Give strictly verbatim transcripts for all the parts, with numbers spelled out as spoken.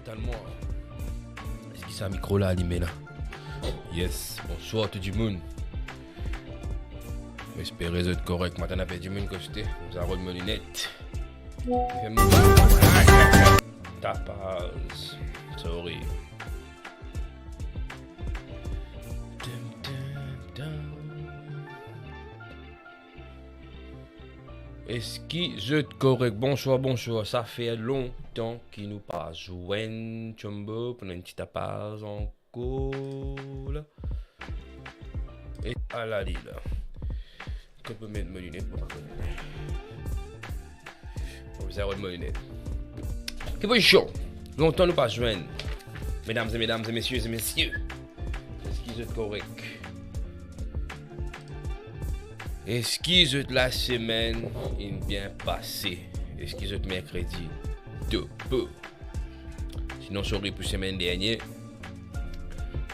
Tann mwa. Eski sa mikro la alime la? Yes, bonswar tou dimoun. Mo espere zot korek. Mo tann enpe dimoun kote. Mo al rod mo linet. Tapaz. Sorry. Dum, dum, dum. Eski zot korek? Bonswar, bonswar. Sa fer lontan ki nou pa zwenn, Chombo, pou nou enn ti tapaz ankor la. E ala li la. Kot mo met mo linet, mo pa kone. Mo bizin rod mo linet. Ki pozision? Lontan nou pa zwenn. Medam e medam e mesie e mesie. Eski zot korek? Eski zot lasemenn inn bien pase? Eski zot merkredi top? Sinon, sorry pou semenn dernie.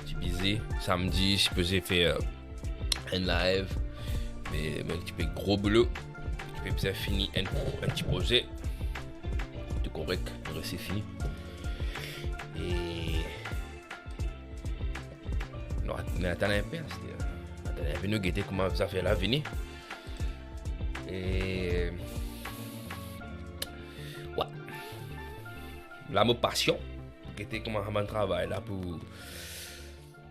Ti bizi. Samdi, sipoze fer, euh, enn live. Me mo ti pe gro boulo. Ti pe bizin fini enn, enn ti proze. Tou korek, reste fini. E nou, nou atann enpe, aster. Atann enpe, nou gete kouma zafer la vini. E, wa. La mo pasion. Gete kouma sa bann travay la pou,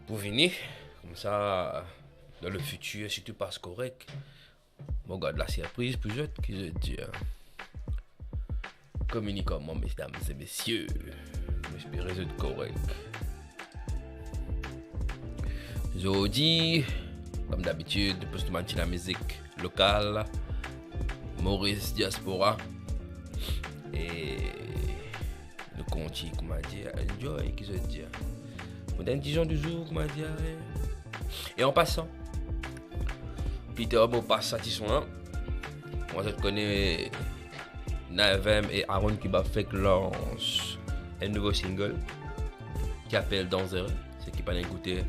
pou vini. Koumsa, dan le fitir, si tou pas korek, mo gard laserpriz pou zot, ki zot dir. Kominik ar mwa, medam e mesie. Mo espere zot korek. Zordi, kom dabitid, post bann ti lamizik lokal, Moris diaspora. E nou kontign, kouma dir, enjoy, ki zot dir. Mo dan dizon touzour, kouma dir, e, e an pasan, pli tar mo pas sa ti son la. Kouma zot kone, Navem e Aaron Kiba fek lans enn nouvo single ki apel Danzere. Seki pa'nn ekoute,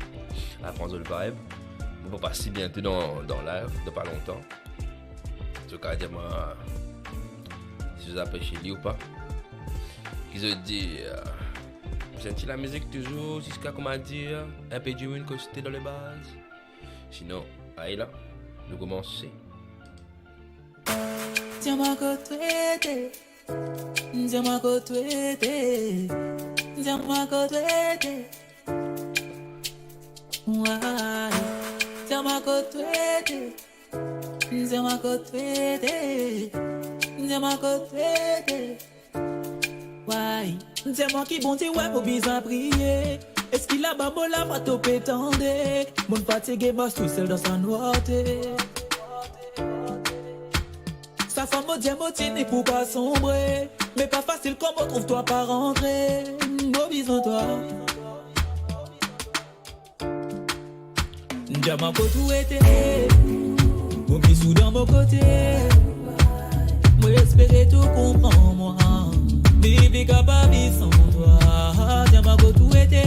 al pran zot vibe. Mo pou pas li biento dan, dan live, dan pa lontan. Zot kapav dir mwa si zot apresie li ou pa. Ki zot dir, euh, se enn ti lamizik touzour, ziska, kouma dir, enpe dimoun koste dan le baz. Sinon, ale la, nou koumanse. Dir mwa kot to ete, dir mwa kot to ete, dir mwa kot to ete. Way, dir mwa kot to ete, dir mwa kot to ete, dir mwa kot to ete. Way, dir mwa ki Bondie, way, mo bizin priye. Eski laba mo lavwa to pe tande? Mo'nn fatige mars tousel dan sa nwarte. Sa fam mo dir mo tini pou pa sonbre, me pa fasil kan mo trouv twa pa rantre. Mo bizin twa. Dir mwa kot ou ete, mo bizou dan mo kote. Mo espere to konpran mwa, mi pli kapav viv san twa. Dir mwa kot ou ete,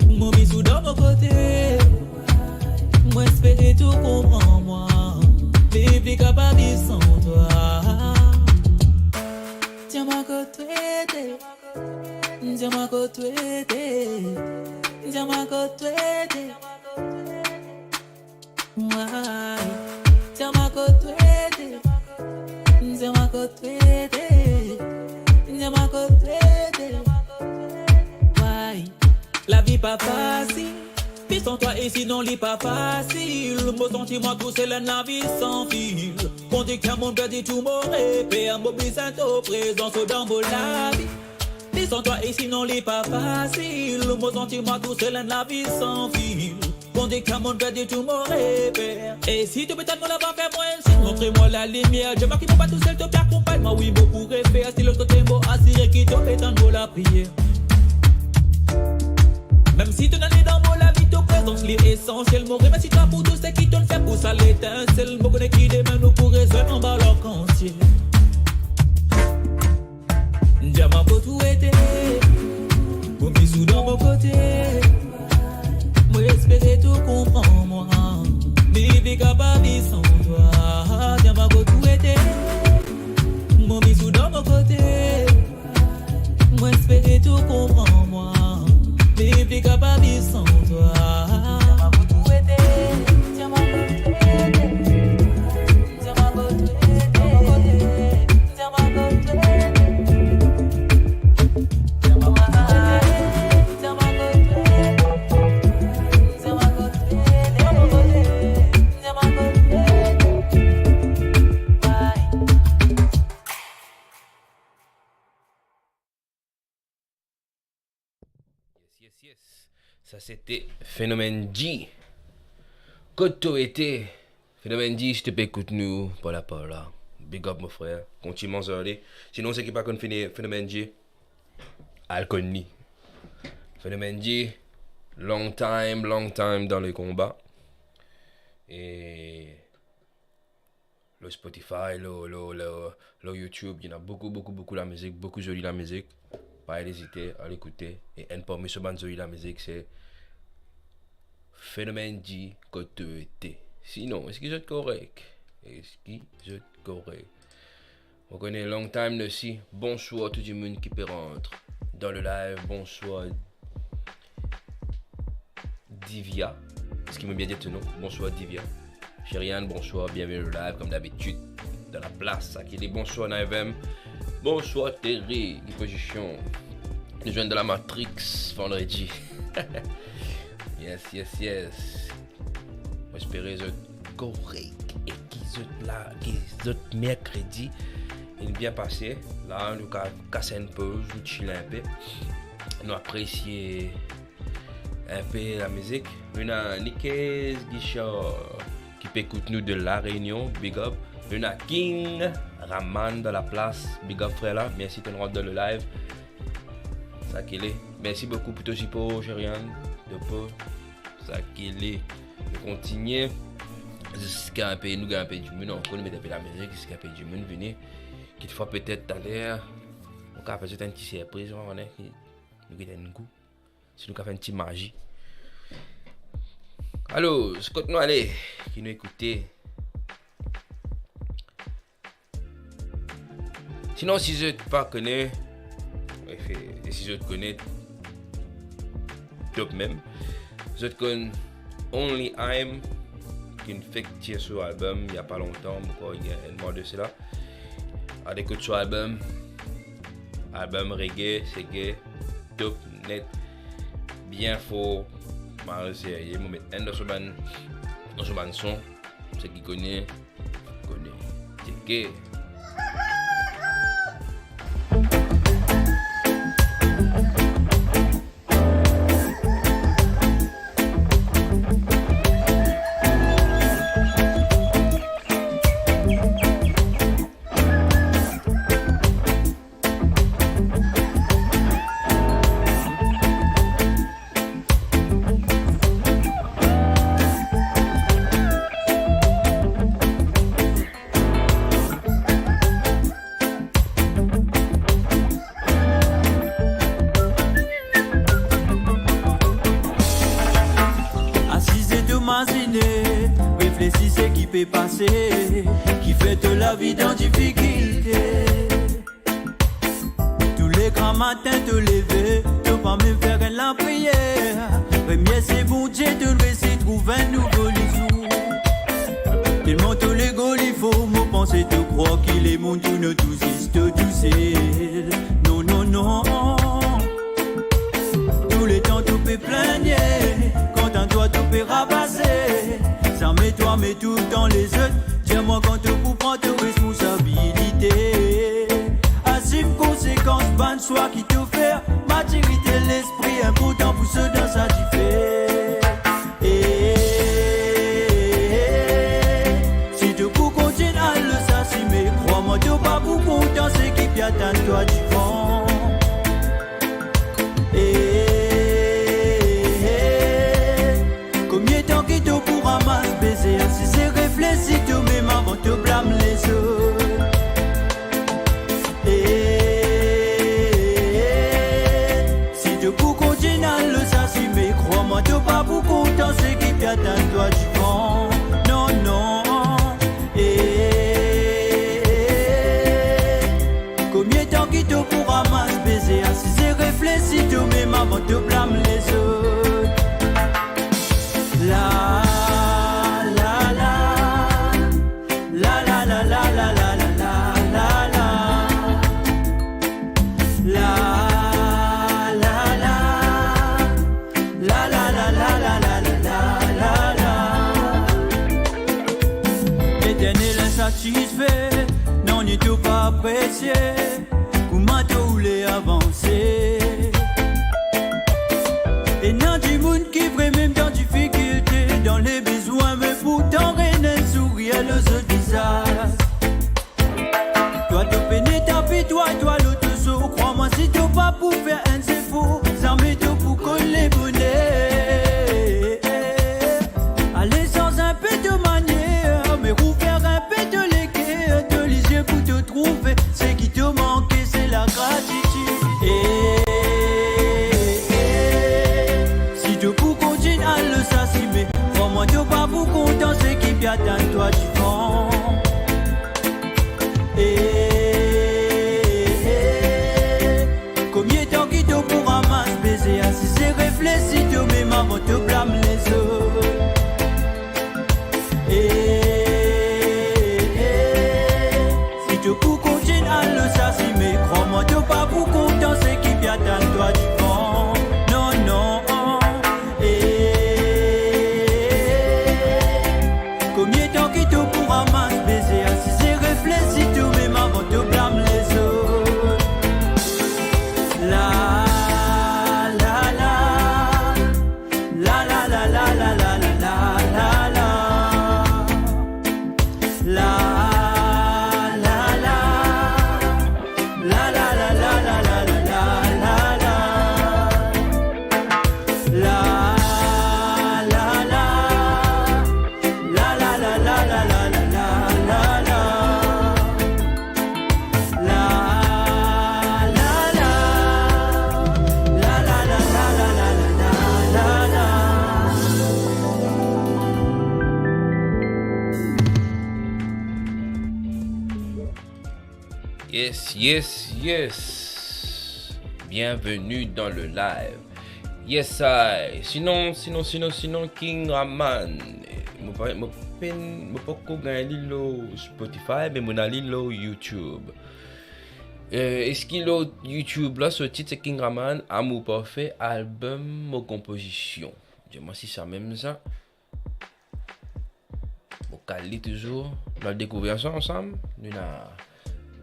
mo bizou dan mo kote. Mo espere to konpran mwa, mi pli kapav viv san twa. Dir mwa kot to ete, dir mwa kot to ete, dir mwa kot to ete. Way, dir mwa kot to ete, dir mwa kot to ete, dir mwa kot to ete. Way. Lavi pa fasil, viv san twa e sinon li pa fasil. Mo santi mwa tousel, enn lavi san fil. Kan dimoun perdi tou mo reper, mo bizin to prezans dan mo lavi. Viv san twa e sinon li pa fasil. Mo santi mwa tousel, enn lavi san fil. Kan dimoun perdi tou mo reper. E si to pe tann mo lavwa, fer mwa enn sign, montre mwa lalimier. Dir mwa ki mo pa tousel, to pe akonpagn mwa, wi, mo pou refer. Si lot kote mo asire ki to pe tann mo lapriyer. Mem si to nanye dan mo lavi, to prezans li esansiel. Mo remersi twa pou tou seki to'nn fer pou sa letinsel. Mo kone ki demin nou pou rezwenn anba larkansiel. Dir mwa kot ou ete, mo bizou dan mo kote. Mo espere to konpran mwa, mi pli kapav viv san twa. Dir mwa kot ou ete, mo bizou dan mo kote. Mo espere to Big up à vie sans toi. Yes, yes, yes. Sa sete Fenomen G. Kot to ete? Fenomen G, si to pe ekout nou, parla, parla. Big up, mo frer. Kontign manz ale. Sinon, seki pa konn Fene-, Fenomen G, al konn li. Fenomen G, long time, long time dan le konba. E lor Spotify, lor, lor, lor, lor YouTube, ena boukou, boukou, boukou lamizik, boukou zoli lamizik. Pa ezite, al ekoute. E enn parmi so bann zoli lamizik, se Fenomen G, Kot to ete. Sinon, eski zot korek? Eski zot korek? Mo kone long time no see. Bonswar tou dimoun ki pe rant dan le live. Bonswar Divya. Eski mo bien dir to nom? Bonswar Divya. Cheriane, bonswar, bienveni lor live, kouma dabitid, dan laplas, sa ki li. Bonswar Naevem. Bonswar Terry, ki pozision? Nou zwenn dan la Matrix vandredi. Yes, yes, yes. Mo espere zot korek e ki zot la, ki zot merkredi inn bien pase. La, nou ka kas enn poz, nou chill inpe. Nou apresie inpe lamizik. Nou ena Nikez Guichard ki pe ekout nou de La Réunion, big up. Nou ena King Raman dan laplas, big up frer la, mersi to'nn rant dan le live. Sa ki li. Mersi boukou pou to sipor, Cheriane, dopo. Sa ki li. Nou kontigne ziska inpe, nou gagn inpe dimoun ankor, nou met inpe lamizik ziska inpe dimoun vini. Kikfwa petet taler, nou kapav fer zot enn ti sirpriz, ou konpran, ki nou get enn gou. Si nou kapav fer enn ti mazi. Alor, kot nou ale, ki nou ekoute. Sinon, si zot pa kone, efe, e si zot kone, top mem. Zot konn Only I'm, ki fek tir so album, il y a pas longtemps, mo krwar, il y a un mois de cela. Al ekout so album, album reggae, sege, top net, bien for, mari serye, mo met enn dan so bann, dan so bann son, seki kone, kone. Tcheke. Asize to mazine, reflesi seki pe pase, ki fer to lavi dan difikilte. Tou le gran matin to leve, to pa mem fer enn lapriyer. Remersie Bondie, to resi trouv enn nouvo lezour. Telman to lego li for, mo panse to krwar ki lemonn tourn otour zis to tousel. Non, non, non. Touletan to pe pligne, kontan twa to pe rapase. Zame twa, me toultan lezot. Dir mwa kan to pou pran to responsabilite. Azim konsekans bann swa ki to fer. Matirite lespri inportan pou sot dan sa dife. Eh, eh, eh, si to pou kontign al lor sa simin, krwar mwa to pa pou kontan seki pe atann twa divan. Eh, eh, eh, eh, konbien tan ki to pou ramas beze, asize reflesi to mem avan to blam lezot. Eh, eh, eh, eh, si to pou kontign al lor sa simin, krwar mwa to pa pou kontan seki pe atann twa divan. Non, non. Eh, eh, eh, eh, eh. Konbien tan ki to pou ramas beze, asize reflesi to mem avan to blam lezot. Satisfe, non, ni to pa apresie kouma to oule avanse. Ena dimoun ki vremem dan difikilte, dan lebezwin, me pourtan rena enn sourir lor zot vizaz. Twa to pena tapi twa, twa lot so. Krwar mwa, si to pa pou fer enn zefor, zame to pou konn leboner. Ale sanz inpe to manier, me rouver inpe to leker, to lizie pou to trouve seki to manke, se lagratitid. Eh, eh, si to pou kontign al lor sa simin, krwar mwa, to pa pou kontan seki pe atann twa divan. Eh, eh, konbien tan ki to pou ramas beze, asize reflesi to mem avan to blam lezot. Eh, eh, si to pou kontign al lor sa simin, krwar mwa, to pa pou kontan seki pe atann twa divan. Non, non. Eh, konbien tan ki to pou ramas beze, asize reflesi to mem avan to blam lezot. La, la, la. La, la, la. La, la, la. La, la, la. La, la, la, la. La, la, la, la. La, la, la. La, la, la. La, la, la, la. La, la, la. La, la, la, la. Yes, yes, yes. Bienvenue dans le live. Yes, I. Sinon, sinon, sinon, sinon, King Raman. Mo pa, mo pen, mo poko gagn li lor Spotify, me mo ena li lor YouTube. Eh, eski lor YouTube la, so tit se King Raman, Amour Parfait, album, mo konpozision. Dir mwa si sa mem sa. Mo kal li touzour. Nou al dekouvrir sa ansam. Nou ena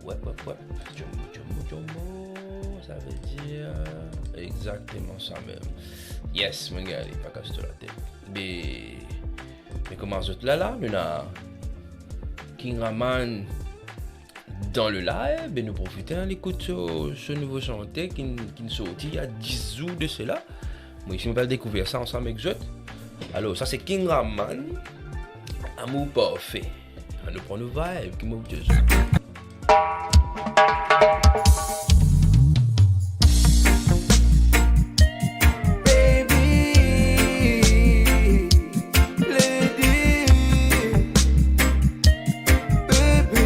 wep, wep, wep. Djombo, djombo, djombo. Savedir exakteman sa mem. Yes, mo gagn li, pa kas to latet. Be, me kouma zot la la, nou ena King Raman dans le live, e nou profite, al ekout so, so nouvo sante ki, ki sorti il y a dix jours de cela. Mo isi, mo pe al dekouvrir sa ansam ek zot. Alor, sa se King Raman, Amour Parfait. Anou pran nou vibe, ki mo dir zot. Baby, lady, baby.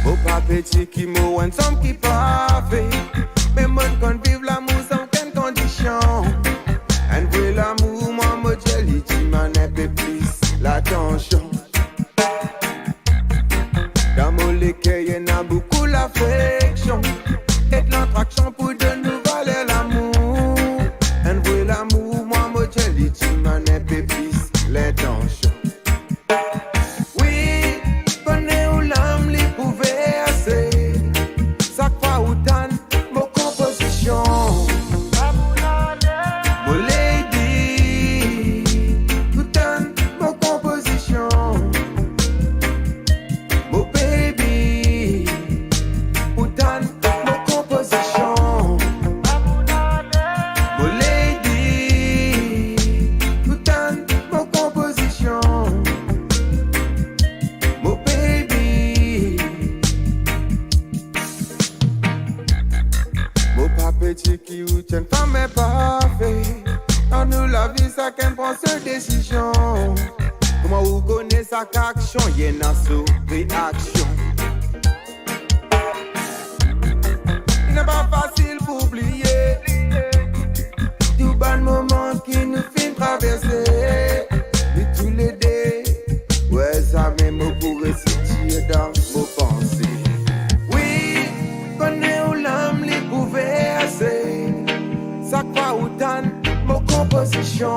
Mo pa pe dir ki mo enn zom ki parfe, me mo konn viv lamour san okenn kondision. Enn vre lamour, mwa mo dir li dimann enn pe plis latansion. Dan mo leker ena boukou lafeksion ek lantraksion pou donn nou valer lamour. Enn vre lamour, mwa mo dir li dimann enn pe plis lintansion. Wi, kone ou lam li pou verse. Sak fwa ou tann mo konpozision. Mo lady, ou tann mo konpozision. Mo baby, ou tann mo konpozision. Mo lady, ou tann mo konpozision. Mo baby. Mo pa pe dir ki ou ti enn fam inparfe. Dan nou lavi, sakenn pran so desizion. Kouma ou kone, sak aksion ena so reaksion. Li pa fasil pou bliye tou bann moman ki nou finn traverse. Nou toulede, wi, zame mo pou resi dir dan mo panse. Wi, kone ou lam li pou verse. Sak fwa ou tann mo konpozision.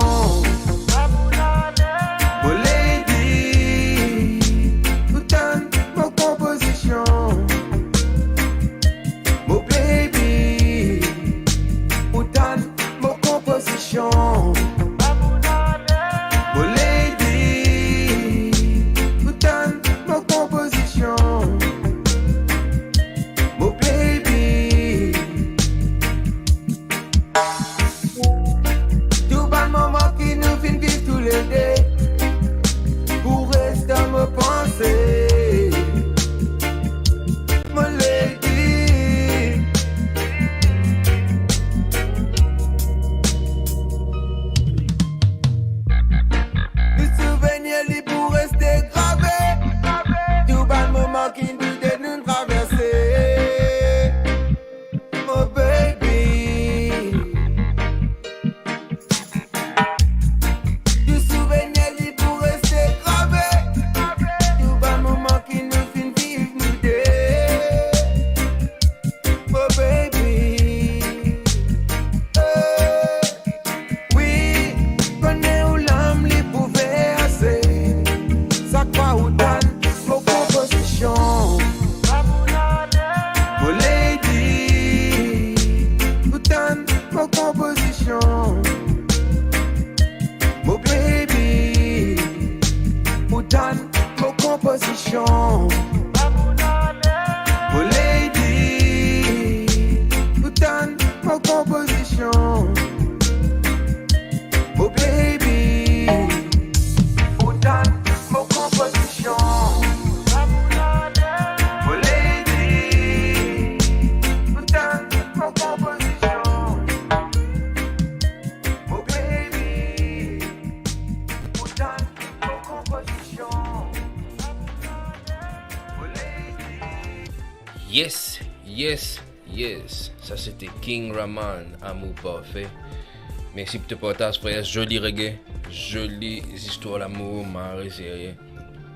Mo konpozision, mo baby, ou tann mo konpozision. Mo lady, ou tann mo konpozision. Mo baby, ou tann mo konpozision. Mo lady. Yes, yes, yes. Sa sete King Raman, Amour Parfait. Mersi pou to partaz, frer. Zoli reggae, zoli zistwar lamour, mari serie.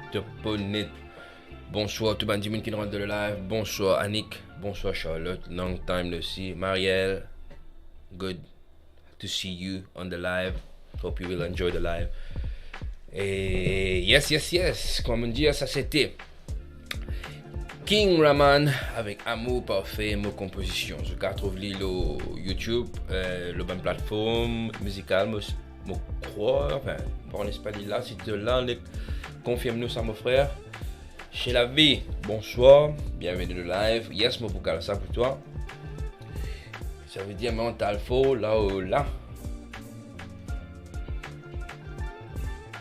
Top net. Bonswar tou bann dimoun ki rant dan le live. Bonswar Annick. Bonswar Charlotte. Long time no see. Marielle. Good to see you on the live. Hope you will enjoy the live. E yes, yes, yes. Kouma mo dir, sa sete King Raman avek Amour Parfait, mo konpozision. Zot kapav trouv li lor YouTube, eh, lor bann platform mizikal, mo, mo krwar, anfin, mo pa kone si li la, si to la, nek konfirm nou sa, mo frer. Chez la vie, bonswar, bienveni dan le live. Yes, mo pou kal sa pou twa. Savedir, mantal for, la, oh, la.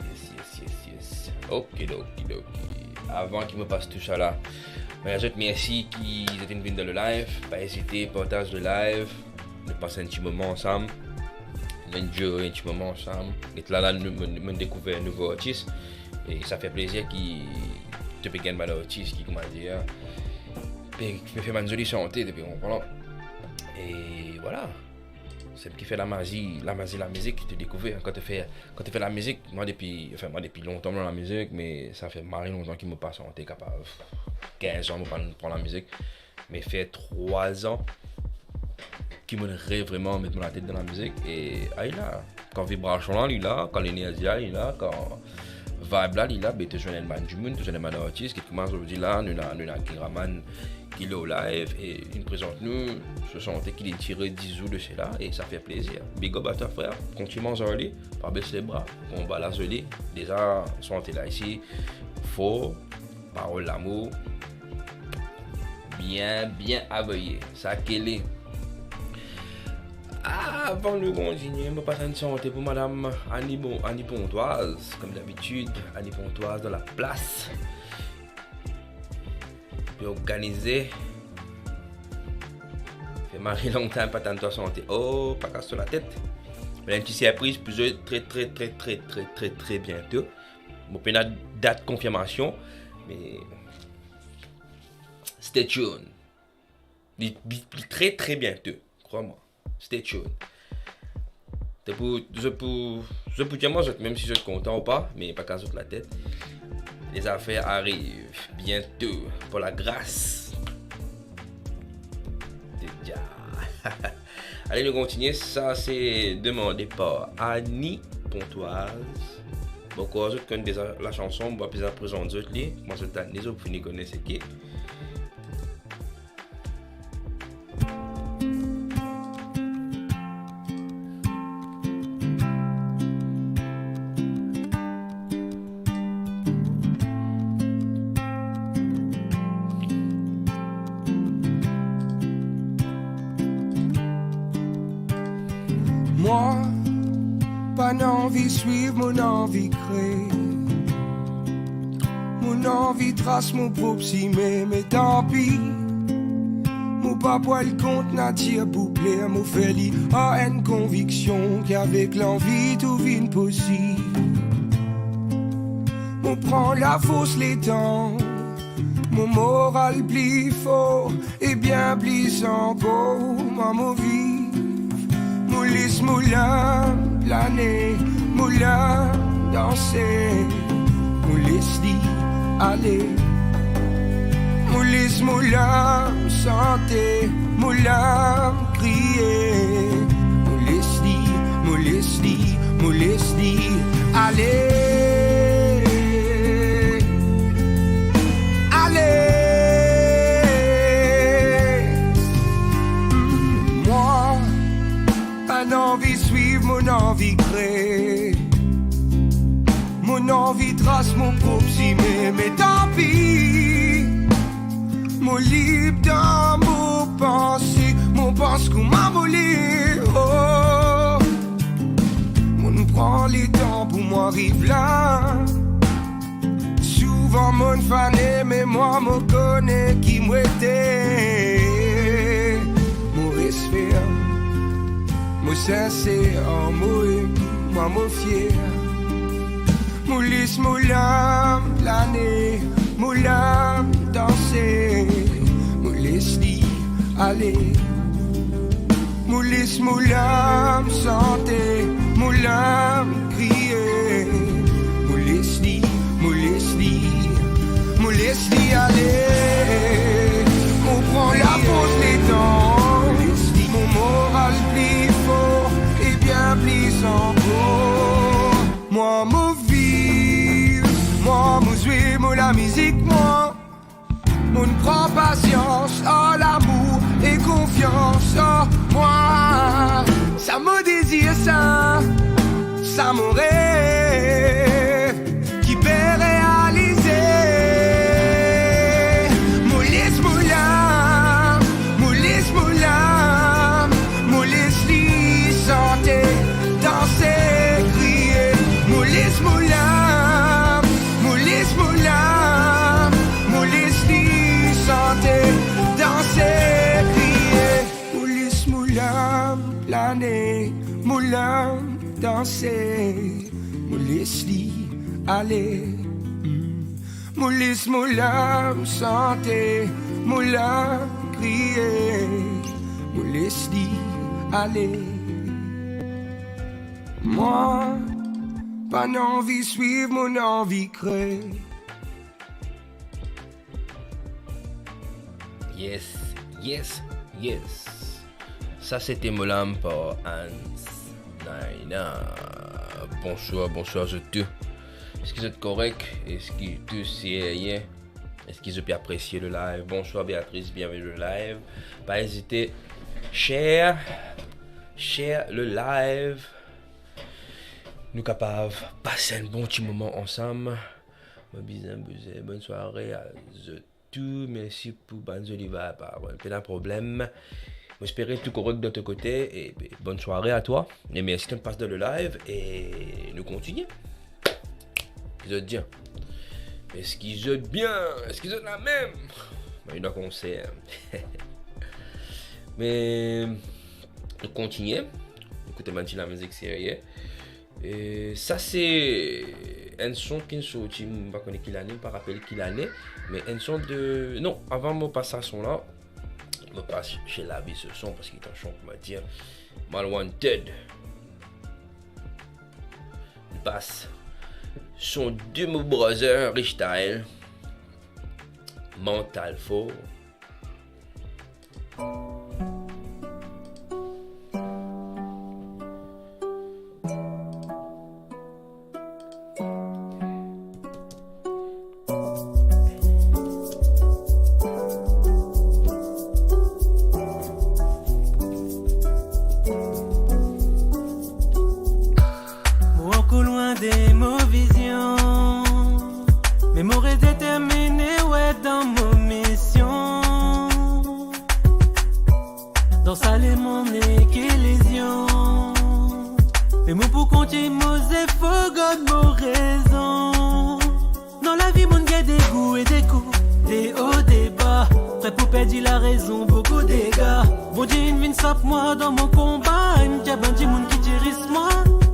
Yes, yes, yes, yes. Okidoki, okidoki. Avan ki mo pas tou sa la, mo dir zot mersi ki zot inn vinn dan le live. Pa ezite, partaz le live. Nou pas enn ti moman ansam. Nou enjoy enn ti moman ansam. Get la, la, nou, mo, mo dekouver nouvo artis. E sa fer plezir ki to pe gagn bann artis ki, kouma dir, pe, pe fer bann zoli sante, to pe konpran. E vwala. Se ki fer lamazi, lamazi lamizik, to dekouver. Kan to fer, kan to fer lamizik, mwa depi, anfin, mwa depi lontan mo dan lamizik, me sa fer mari lontan ki mo pa sante, kapav kinz an mo pa pran lamizik. Me fer trwa an ki mo rev vreman met mo latet dan lamizik, e, ay la, kan vibrasion la, li la, kan lenerzi la, li la, kan vibe la, li la, be to zwenn enn bann dimoun, to zwenn enn bann artis, ki kouma zordi la, nou ena, nou ena King Raman ki lor live, e inn prezant nou so sante ki li tire dis zour de sela, e sa fer plezir. Big up a twa, frer, kontign manz li, pa bes lebra, konba la zoli, deza sante la isi, for, parol lamour, bien, bien avoye, sa kele. Avan nou kontinie, mo pas enn sante pou madam Annie Bon-, Annie Pontoise, kouma dabitid, Annie Pontoise dan laplas. Pe organize. Fer mari lontan pa tann twa sante. Oh, pa kas to latet. Me enn ti sirpriz pou zot tre, tre, tre biento. Mo pena dat konfirmasion, me stay tuned. Li, li, li tre, tre biento, krwar mwa. Stay tuned. Se pou, zot pou, zot pou dir mwa zot mem si zot kontan ou pa, me pa kas zot latet. Lezafer ariv biento, par lagras de Dia. Ale, nou kontinie. Sa se demande par Annie Pontoise. Bon, kouma zot konn deza lasanson, mo pa bizin prezant zot li. Kouma zot tann li, zot fini kone seki. Mwa, pa anvi swiv, mo anvi kree. Mo anvi tras mo prop simin, me tanpi. Mo pa pou al kont natir pou pler, mo fer li ar enn konviksion ki avek lanvi tou vinn posib. Mo pran lafors letan, mo moral pli for, e bien plis ankor, mwa mo viv. Mo les mo lam plane, mo lam danse, mo les li ale. Mo les mo lam sante, mo lam kriye. Mo les li, mo les li, mo les li ale. Ale. Mwa, pa anvi swiv, mo anvi kree. Mo anvi tras mo prop simin, me tanpi. Mo lib dan mo panse, mo pans Mwa mo le, oh, mo'nn pran letan pou mwa ariv la. Souvan mo'nn fane, me mwa mo kone ki mo ete. Mo res fer, mo sinser, mo, mwa mo fier. Mo les mo larm plane, mo larm danse, mo les li ale. Mo les mo larm sante, mo larm kriye. Mo les li, mo les li, mo les li ale. Mo pran lapoz letan, mo moral pli for e bien pli ankor. Mwa mo viv, mwa mo zwe mo lamizik, mwa mo'nn pran pasians, ar lamour e konfians, ar mwa. Sa mo dezir, sa, sa mo rev ki pe realize. Mo les mo larm, mo les mo larm, mo les li sante, danse, kriye. Mo les mo larm, mo les mo larm, mo les li sante, danse, kriye. Mo les mo larm plane, mo larm danse, mo les li ale. Mm. Mo les mo larm sante, mo larm kriye, mo les li ale. Mwa, pa anvi swiv, mo anvi kre. Yes, yes, yes. Sa se te Mo Larm par Hans Naina. Bonswar, bonswar zot tou. Eski zot korek? Eski tou serye? Eski zot pe apresie le live? Bonswar Beatrice, bienveni le live. Pa ezite, share, share le live. Nou kapav pas enn bon ti moman ansam. Mo bizin bouze. Bonn sware a zot tou. Mersi pou bann zoli vibe, pa pena problem. Mo espere tou korek de to kote, e, e bonn sware a twa. E mersi tann pas dan le live, e nou kontinie. Eski zot bien? Eski zot bien? Eski zot la mem? Mwa, ena konser. Me, nou kontinie. Ekout bann ti lamizik serye. E sa se enn son ki sorti, mo pa kone ki lane, mo pa rapel ki lane, me enn son de, non, avan mo pas sa son la, mo pas Sheila B so son, paski enn son, kouma dir, Mal Wanted. Li pas son de mo brother, Rich Style, Mantal For. Mo ankor lwin de mo vizion, me mo res determine, wi, dan mo mision. Dan sa lemonn nek ilizion, e mo pou kontign mo zefor, gard mo rezon. Dan lavi, mo'nn gagn de gou e de kou, de o, de ba. Pre pou perdi larezon, boukou dega. Bondie inn vinn sap mwa dan mo konba. Inn tir bann dimoun ki tiris mwa.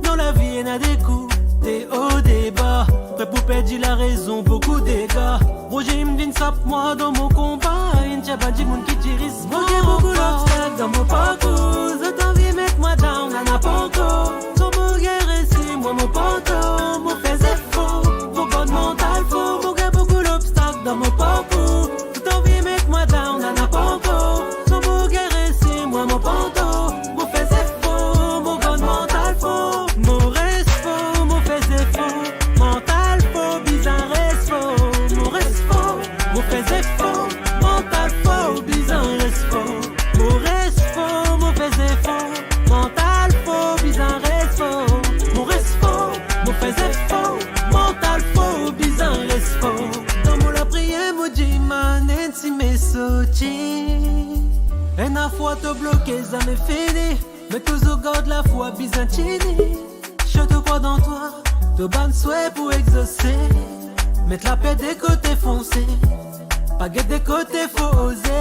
Dan lavi, ena de kou, de o, de ba. Pre pou perdi larezon, boukou dega. Bondie inn vinn sap mwa dan mo konba. Inn tir bann dimoun ki tiris mwa. Mo gagn boukou lobstak dan mo parkour. Zot anvi met mwa down, nana pankor. Kan mo gagn resi, mwa mo pantan, mo fer zefor. Mo gard mantal for, mo gagn boukou lobstak dan mo parkour. Zot anvi met mwa down, nana pankor. Kan mo gagn resi, mwa mo pantan, mo fer zefor, mo gard mantal for. Mo res for, mo fer zefor. Mantal for, bizin res for. Mo res for, mo fer zefor. Mantal for, bizin res for. Mo res for, mo Lafwa to bloke zame fini, me touzour gard lafwa bizin tini. Si to krwar dan twa, to bann swe pou exose. Met laper de kote, fonse. Pa get de kote, fo oze,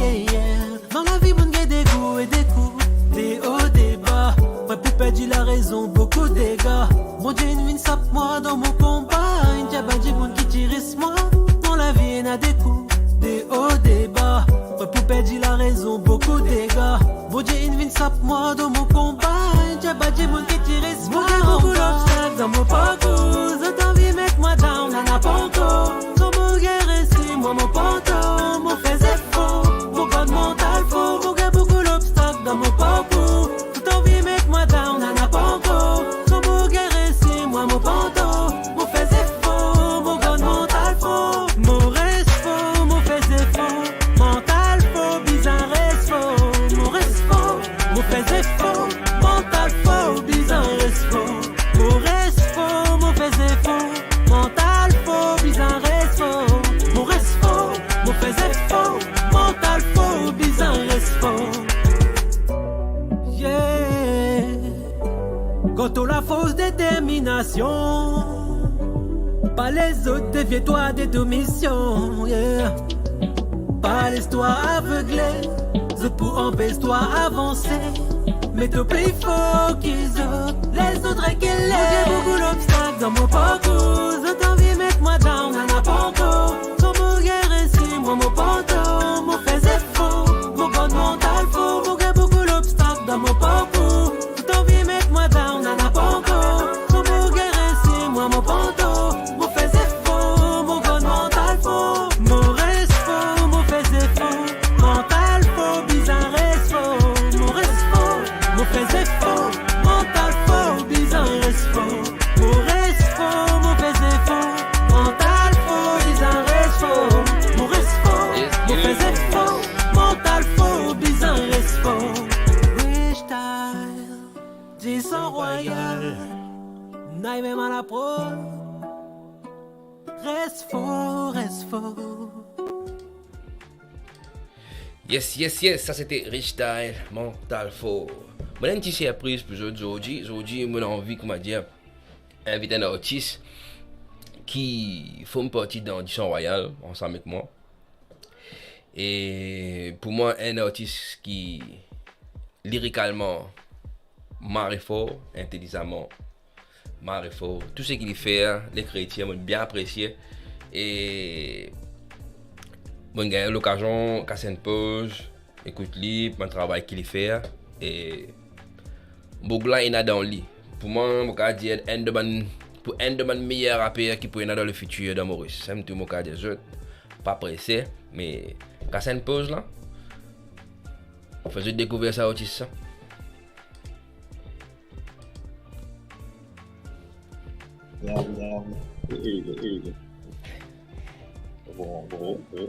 yeah, yeah. Dan lavi, moun gagn de kou e de kou, de o, de ba. Pre pou perdi larezon, boukou dega. Bondie inn vinn sap mwa dan mo konba, inn dir bann dimoun ki ti res mwa. Dan lavi, ena de kou, de o, de ba. Pre pou perdi larezon, boukou dega. Bondie inn vinn sap mwa dan mo konba, inn dir bann dimoun ki ti res mwa. Mo gagn boukou lobstak dan mo parkour, zot anvi met mwa down, nana pankor. Kan mo gagn resi, mwa mo pantan, mo fer zefor, mo gard mantal for. Mo gagn boukou lobstak dan mo parkour, zot anvi met mwa down, nana pankor. Kan mo gagn resi, mwa mo pantan, mo fer zefor, mo gard mantal for. Mo res for, mo fer zefor, mantal for, bizin res for. Mo res for, mo fer zefor, mantal for, bizin res for. Mo res for, mo fer zefor, mantal for, bizin res for. Mo res for, mo fer zefor, mantal for, bizin res for. Yeah. Kan to lafors, determinasion, pa les zot devie twa de to mision, yeah. Pa les twa avegle, zot pou anpes twa avanse. Me to pli for ki zot, les zot rekile. Mo gagn boukou lobstak dan mo parkour, zot anvi met mwa down, nana pankor. Kan mo gagn resi, mwa mo pantan, mo fer zefor, mo gard mantal for. Mo gagn boukou lobstak dan mo parkour, zot anvi met mwa down, nana pankor. Kan mo gagn resi, mwa mo pantan, mo fer zefor, mo gard mantal for. Mo res for, mo fer zefor, mantal for, bizin res for. Mo res for, mo fer zefor, mantal for, bizin res for. Mo res for, mo fer zefor, mantal for, bizin res for. Mo res for, mo fer zefor, mantal for, bizin res for. Freestyle, disan Royal, Naïm Mala Pro. Res for, res for. Yes, yes, yes, sa sete Rich Style, Mantal For. Mo ena enn ti sirpriz pou zot zordi. Zordi, mo ena anvi, koumadir, invit enn artis ki form parti dan Disan Royal, ansam ek mwa. E pou mwa, enn artis ki lirikalman mare for, intelizaman mare for. Tou seki li fer, lekritir, mo bien apresie. E mo gagn lokazion kas enn poz, ekout li, bann travay ki li fer. E boug la ena dan li. Pou mwa, mo kapav dir enn de bann, pou enn de bann meyer raper ki pou ena dan lefitir dan Moris. Samem tou mo kapav dir zot, pa prese, me kas enn poz la, fer zot dekouver sa artis la. Bon, bon, bon.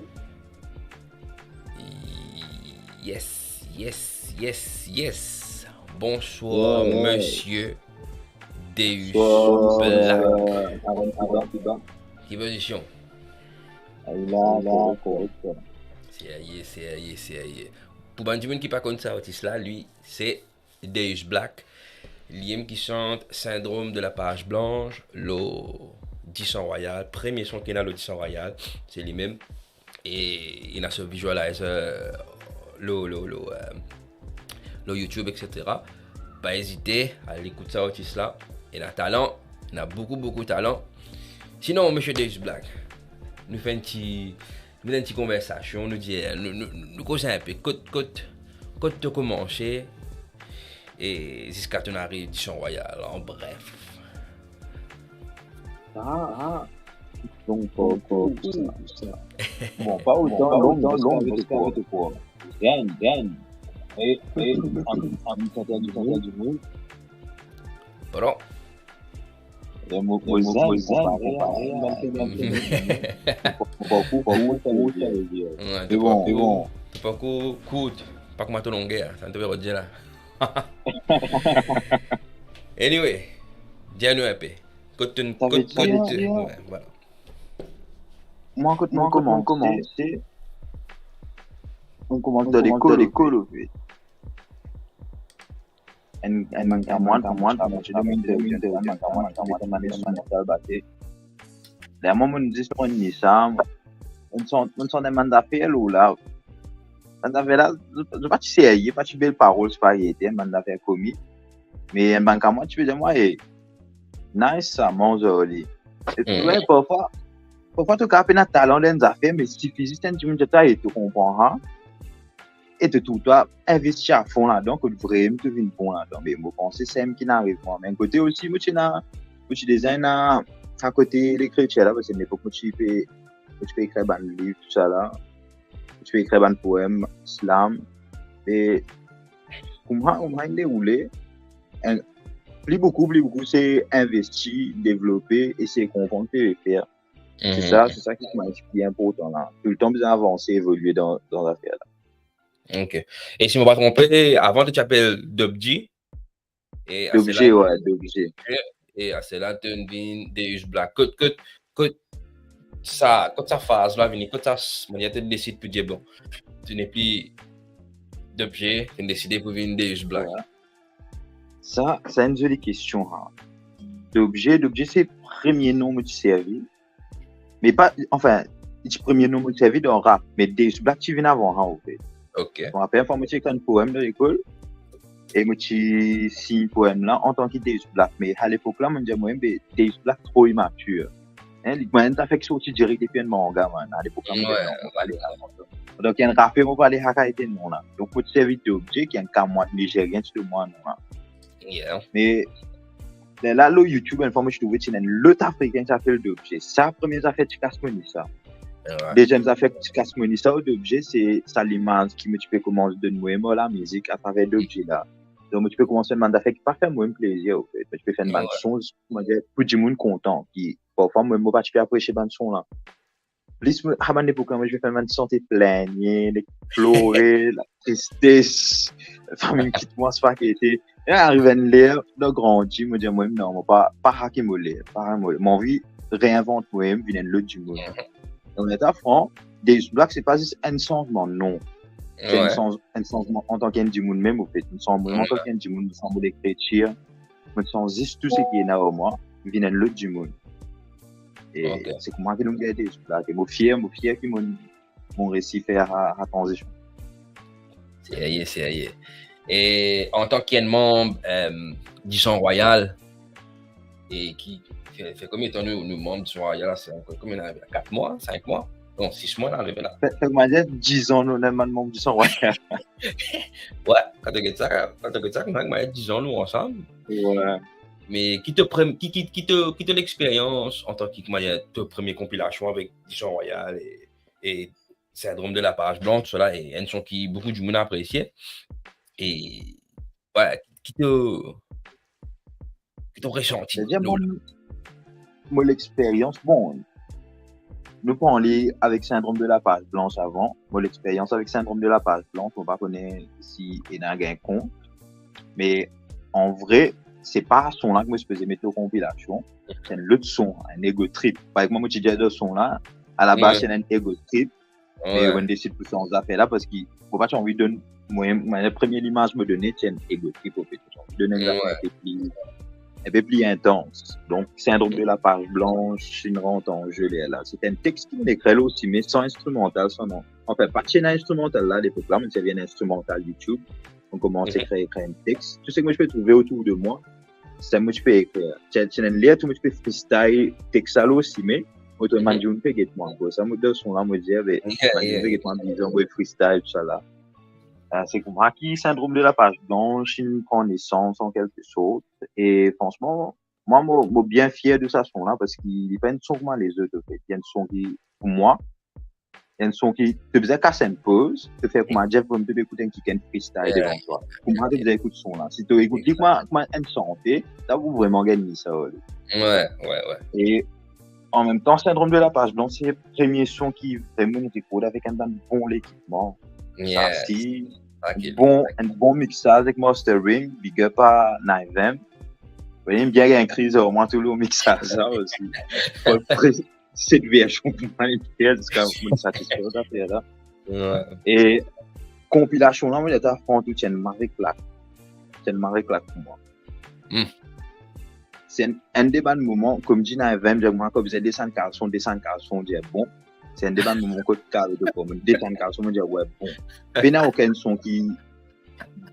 Yes, yes, yes, yes. Bonswar, ouais, ouais, Monsieur Deus Black. Ki pozision? Serye, serye, serye. Pou bann dimoun ki pa konn sa artis la, li se Deus Black. Li mem ki sant Syndrome de la page blanche lor Disan Royal. Premie son ki ena lor Disan Royal, se li mem. E ena so visualizer lor, lor, lor, euh, lor YouTube, et cetera. Pa ezite, al ekout sa artis la. Ena talan, ena boukou, boukou talan. Sinon, Monsieur Deus Black, nou fer enn ti, nou fer enn ti konversasion, nou dir, nou, nou, nou koz inpe, kot, kot, kot to koumanse, e ziska to'nn ariv Disan Royal, an bref. Ah, ah. Donk, euh, euh, sa. Bon, pa otan long, pa otan long, paske avek to pwop. Zenn, zenn. E, e, an, an, an, an, an, an, an. Pardon? E mo, mo zenn, mo zenn, konpare a, konpare a, mo parkour, parkour, sa ve dir. Ouais, me bon, to parkour, me bon, to parkour kourt, pa kouma to longer, sa to pe dir la. Anyway, dir nou inpe. Kot to, sa ve dir, kot, kot, ouais, voilà. Mwa, kot mo koumans, se, Mo koumans dan lekol, lekol, anfet. Enn, enn bann kamarad, kamarad, kamarad, enn bann kamarad, kamarad, enn bann instrimantal bate. Ler mwa, mo zis pran ni sa, mo sant, mo sant enn bann zafer lor la. Bann zafer la, zot, zot pa ti serye, pa ti bel parol, se pa gete, enn bann zafer komik. Me enn bann kamarad ti pe dir mwa, "Ey, nice sa, manz ar li." E, mhm, wi, parfwa, parfwa to kapav pena talan dan enn zafer, me sifi zis enn dimoun dir twa, "Ey, to konpran sa," e to trouv twa investi afon ladan, kot vremem to vinn bon ladan. Me mo panse samem ki'nn ariv mwa. Me enn kote osi, mo ti ena, mo ti deza ena sa kote lekritir la, parski lepok mo ti pe, mo ti pe ekrir bann liv, tousala. Mo ti pe ekrir bann poem, slam. E kouma, kouma inn deroule, enn, pli boukou, pli boukou, se investi, devlope, esey konpran ki to pe fer. Se, mhm, sa, se sa ki, ki pli inportan la. Toultan bizin avanse, evolie dan, dan zafer la. Ok. E si mo pa tronpe, avan to ti apel Dobji. E Dobji, wi, Dobji. E aster la to vinn Deus Black. Kot, kot, kot sa, kot sa faz la vini, kot sa, mo dir, to desid pou dir, bon, to nepli Dobji, to deside pou vinn Deus Black. Wi. Sa, sa enn zoli kestion, sa. Dobji, Dobji se premie nom mo ti servi. Me pa, anfin, li ti premie nom mo ti servi dan rap, me Deus Black ti vinn avan sa, anfet. Ok. Mo rapel enn fwa mo ti ekrir enn poem dan lekol, e mo ti sign poem la antan ki Deus Black, me alepok la, mo dir mwa, be, Deus Black tro imatir. Hein, li, mwa, enn zafer ki sorti direk depi enn manga, man. Alepok la, mo dir, wi, non, mo pa le sa. Donk, enn raper, mo pa le sa kalite nom la. Donk, mo ti servi Dobji, ki enn kamarad Nizerien ti donn mwa nom la. Yeah. Me lerla lor YouTube, enn fwa mo ti trouve ti ena enn lot Afrikin ki ti apel Dobji. Sa, premie zafer ti kas mo ni sa. Alright. Deziem zafer ki ti kas mo ni sa, Dobji, se sa limaz ki mo ti pe koumans donn mwa lor lamizik atraver Dobji la. Donk, mo ti pe koumans fer bann zafer ki pa fer mwa plezir, anfet. Mo ti pe fer bann, alright, son, kouma dir, pou dimoun kontan, ki parfwa mwa, mo pa ti pe apresie bann son la. Plis mo, a bann lepok la, mo ti pe fer bann sante plenyen, plore, latristes, fami kit mwa, se pa gete. E ariv enn ler, dan grandi, mo dir mwa, non, mo pa, pa sa ki mo le, pa sa mo le. Mo anvi reinvant mwa, vinn enn lot dimoun. Mhm. Donk, pou et fran, Deus Black, se pa zis enn sanzman nom. Se enn, wi, sanz-, enn sanzman antan ki enn dimoun mem, anfet. Enn sanzman, wi, antan ki enn dimoun, sanzman lekritir. Mo sanz zis tou seki ena lor mwa, vinn enn lot dimoun. E, ok, se kouma ki nou gagn Deus Black. E mo fier, mo fier ki mo, mo resi fer sa, sa tranzision. Serye, serye. E antan ki enn manb, em, Disan Rwayal, e ki fer, fer konbien tan nou, nou manb Disan Rwayal la, se ankor konbien ane la, kat mwa, sink mwa? Non, sis mwa la, arive la. Fer, fer kouma dir, diz an nou, nou manb Disan Rwayal. Wi, kan to get sa, kan to get sa, kouma, kouma dir, diz an nou ansam. Wi. Me ki to prem-, ki, ki, ki to, ki to lexperyans antan ki, kouma dir, to premie konpilasion avek Disan Rwayal e, e Syndrome de la Page Blanche, tousala, e enn son ki boukou dimoun apresie. E, wi, ki to, ki to resanti? Sedir, lor, bon, mo lexperyans, bon, nou pran li avek Syndrome de la Page Blanche avan. Mo lexperyans avek Syndrome de la Page Blanche, mo pa kone si ena gagn kont. Me an vre, se pa son la ki mo sipoze met lor konpilasion. Se enn lot son, enn Ego Trip. Parey mwa, mo ti dir dan son la, alabaz, wi, se enn Ego Trip. Me, wi, mo'nn desid pou sanz zafer la, parski mo pa ti anvi donn, mwa, mwa, premie limaz mo done, ti enn Ego Trip, anfet. Mo ti anvi donn enn, wi, zafer enpe pli, enpe pli intans. Donk, Syndrome de la Page Blanche inn rant an ze lerla. Se enn text ki mo'nn ekrir osi, me san instrimantal, san, non. Anfin, pa ti ena instrimantal la, lepok la, mo'nn servi enn instrimantal YouTube. Mo koumans, mhm, ekrir, ekrir enn text. Tou seki mo ti pe trouve otour de mwa, sa mo ti pe ekrir. Ti, ti ena enn ler tou mo ti pe freestyle text la lor sime, mo trouv bann dimoun pe get mwa. Bon, sa mo dan son la, mo dir, be, yeah, bann dimoun, yeah, pe get mwa, bizin mo freestyle, tousala. Eh, se kouma ki Syndrome de la Page Blanche inn pran nesans, an kelke sort. E fransman, mwa, mo, mo bien fier de sa son la, parski li pa enn son kouma lezot, anfet. Li enn son ki, pou mwa, enn son ki, to bizin kas enn poz, to fer kouma Jeff Brom, to pe ekout enn kikenn freestyle, yeah, devan twa. Kouma to bizin ekout son la. Si to ekout li, exact, kouma, kouma enn sante, la ou vreman gagn sa, wi. Wi, wi, wi. E an mem tan, Syndrome de la Page Blanche, se premie son ki vreman record avek enn bann bon lekipman. Yes. Sa si, sa ki bon, enn bon mixaz avek mastering, big up a Nivem. Wi, bien gagn kriz, omwin tou lor mixaz la osi. Fo pre-, set version pou mwa, li fer ziska mo satisfe zafer la. Wi. E konpilasion la, mo dir twa, franchman, ti enn mari klak. Ti enn mari klak pou mwa. Hmm. Se enn, enn de bann moman, kouma dir, ena enn vibe, dir mwa, kan bizin desann kalson, desann kalson, dir bon. Se enn de bann moman kot kav de komin, desann kalson, mo dir, wi, bon. Pena okenn son ki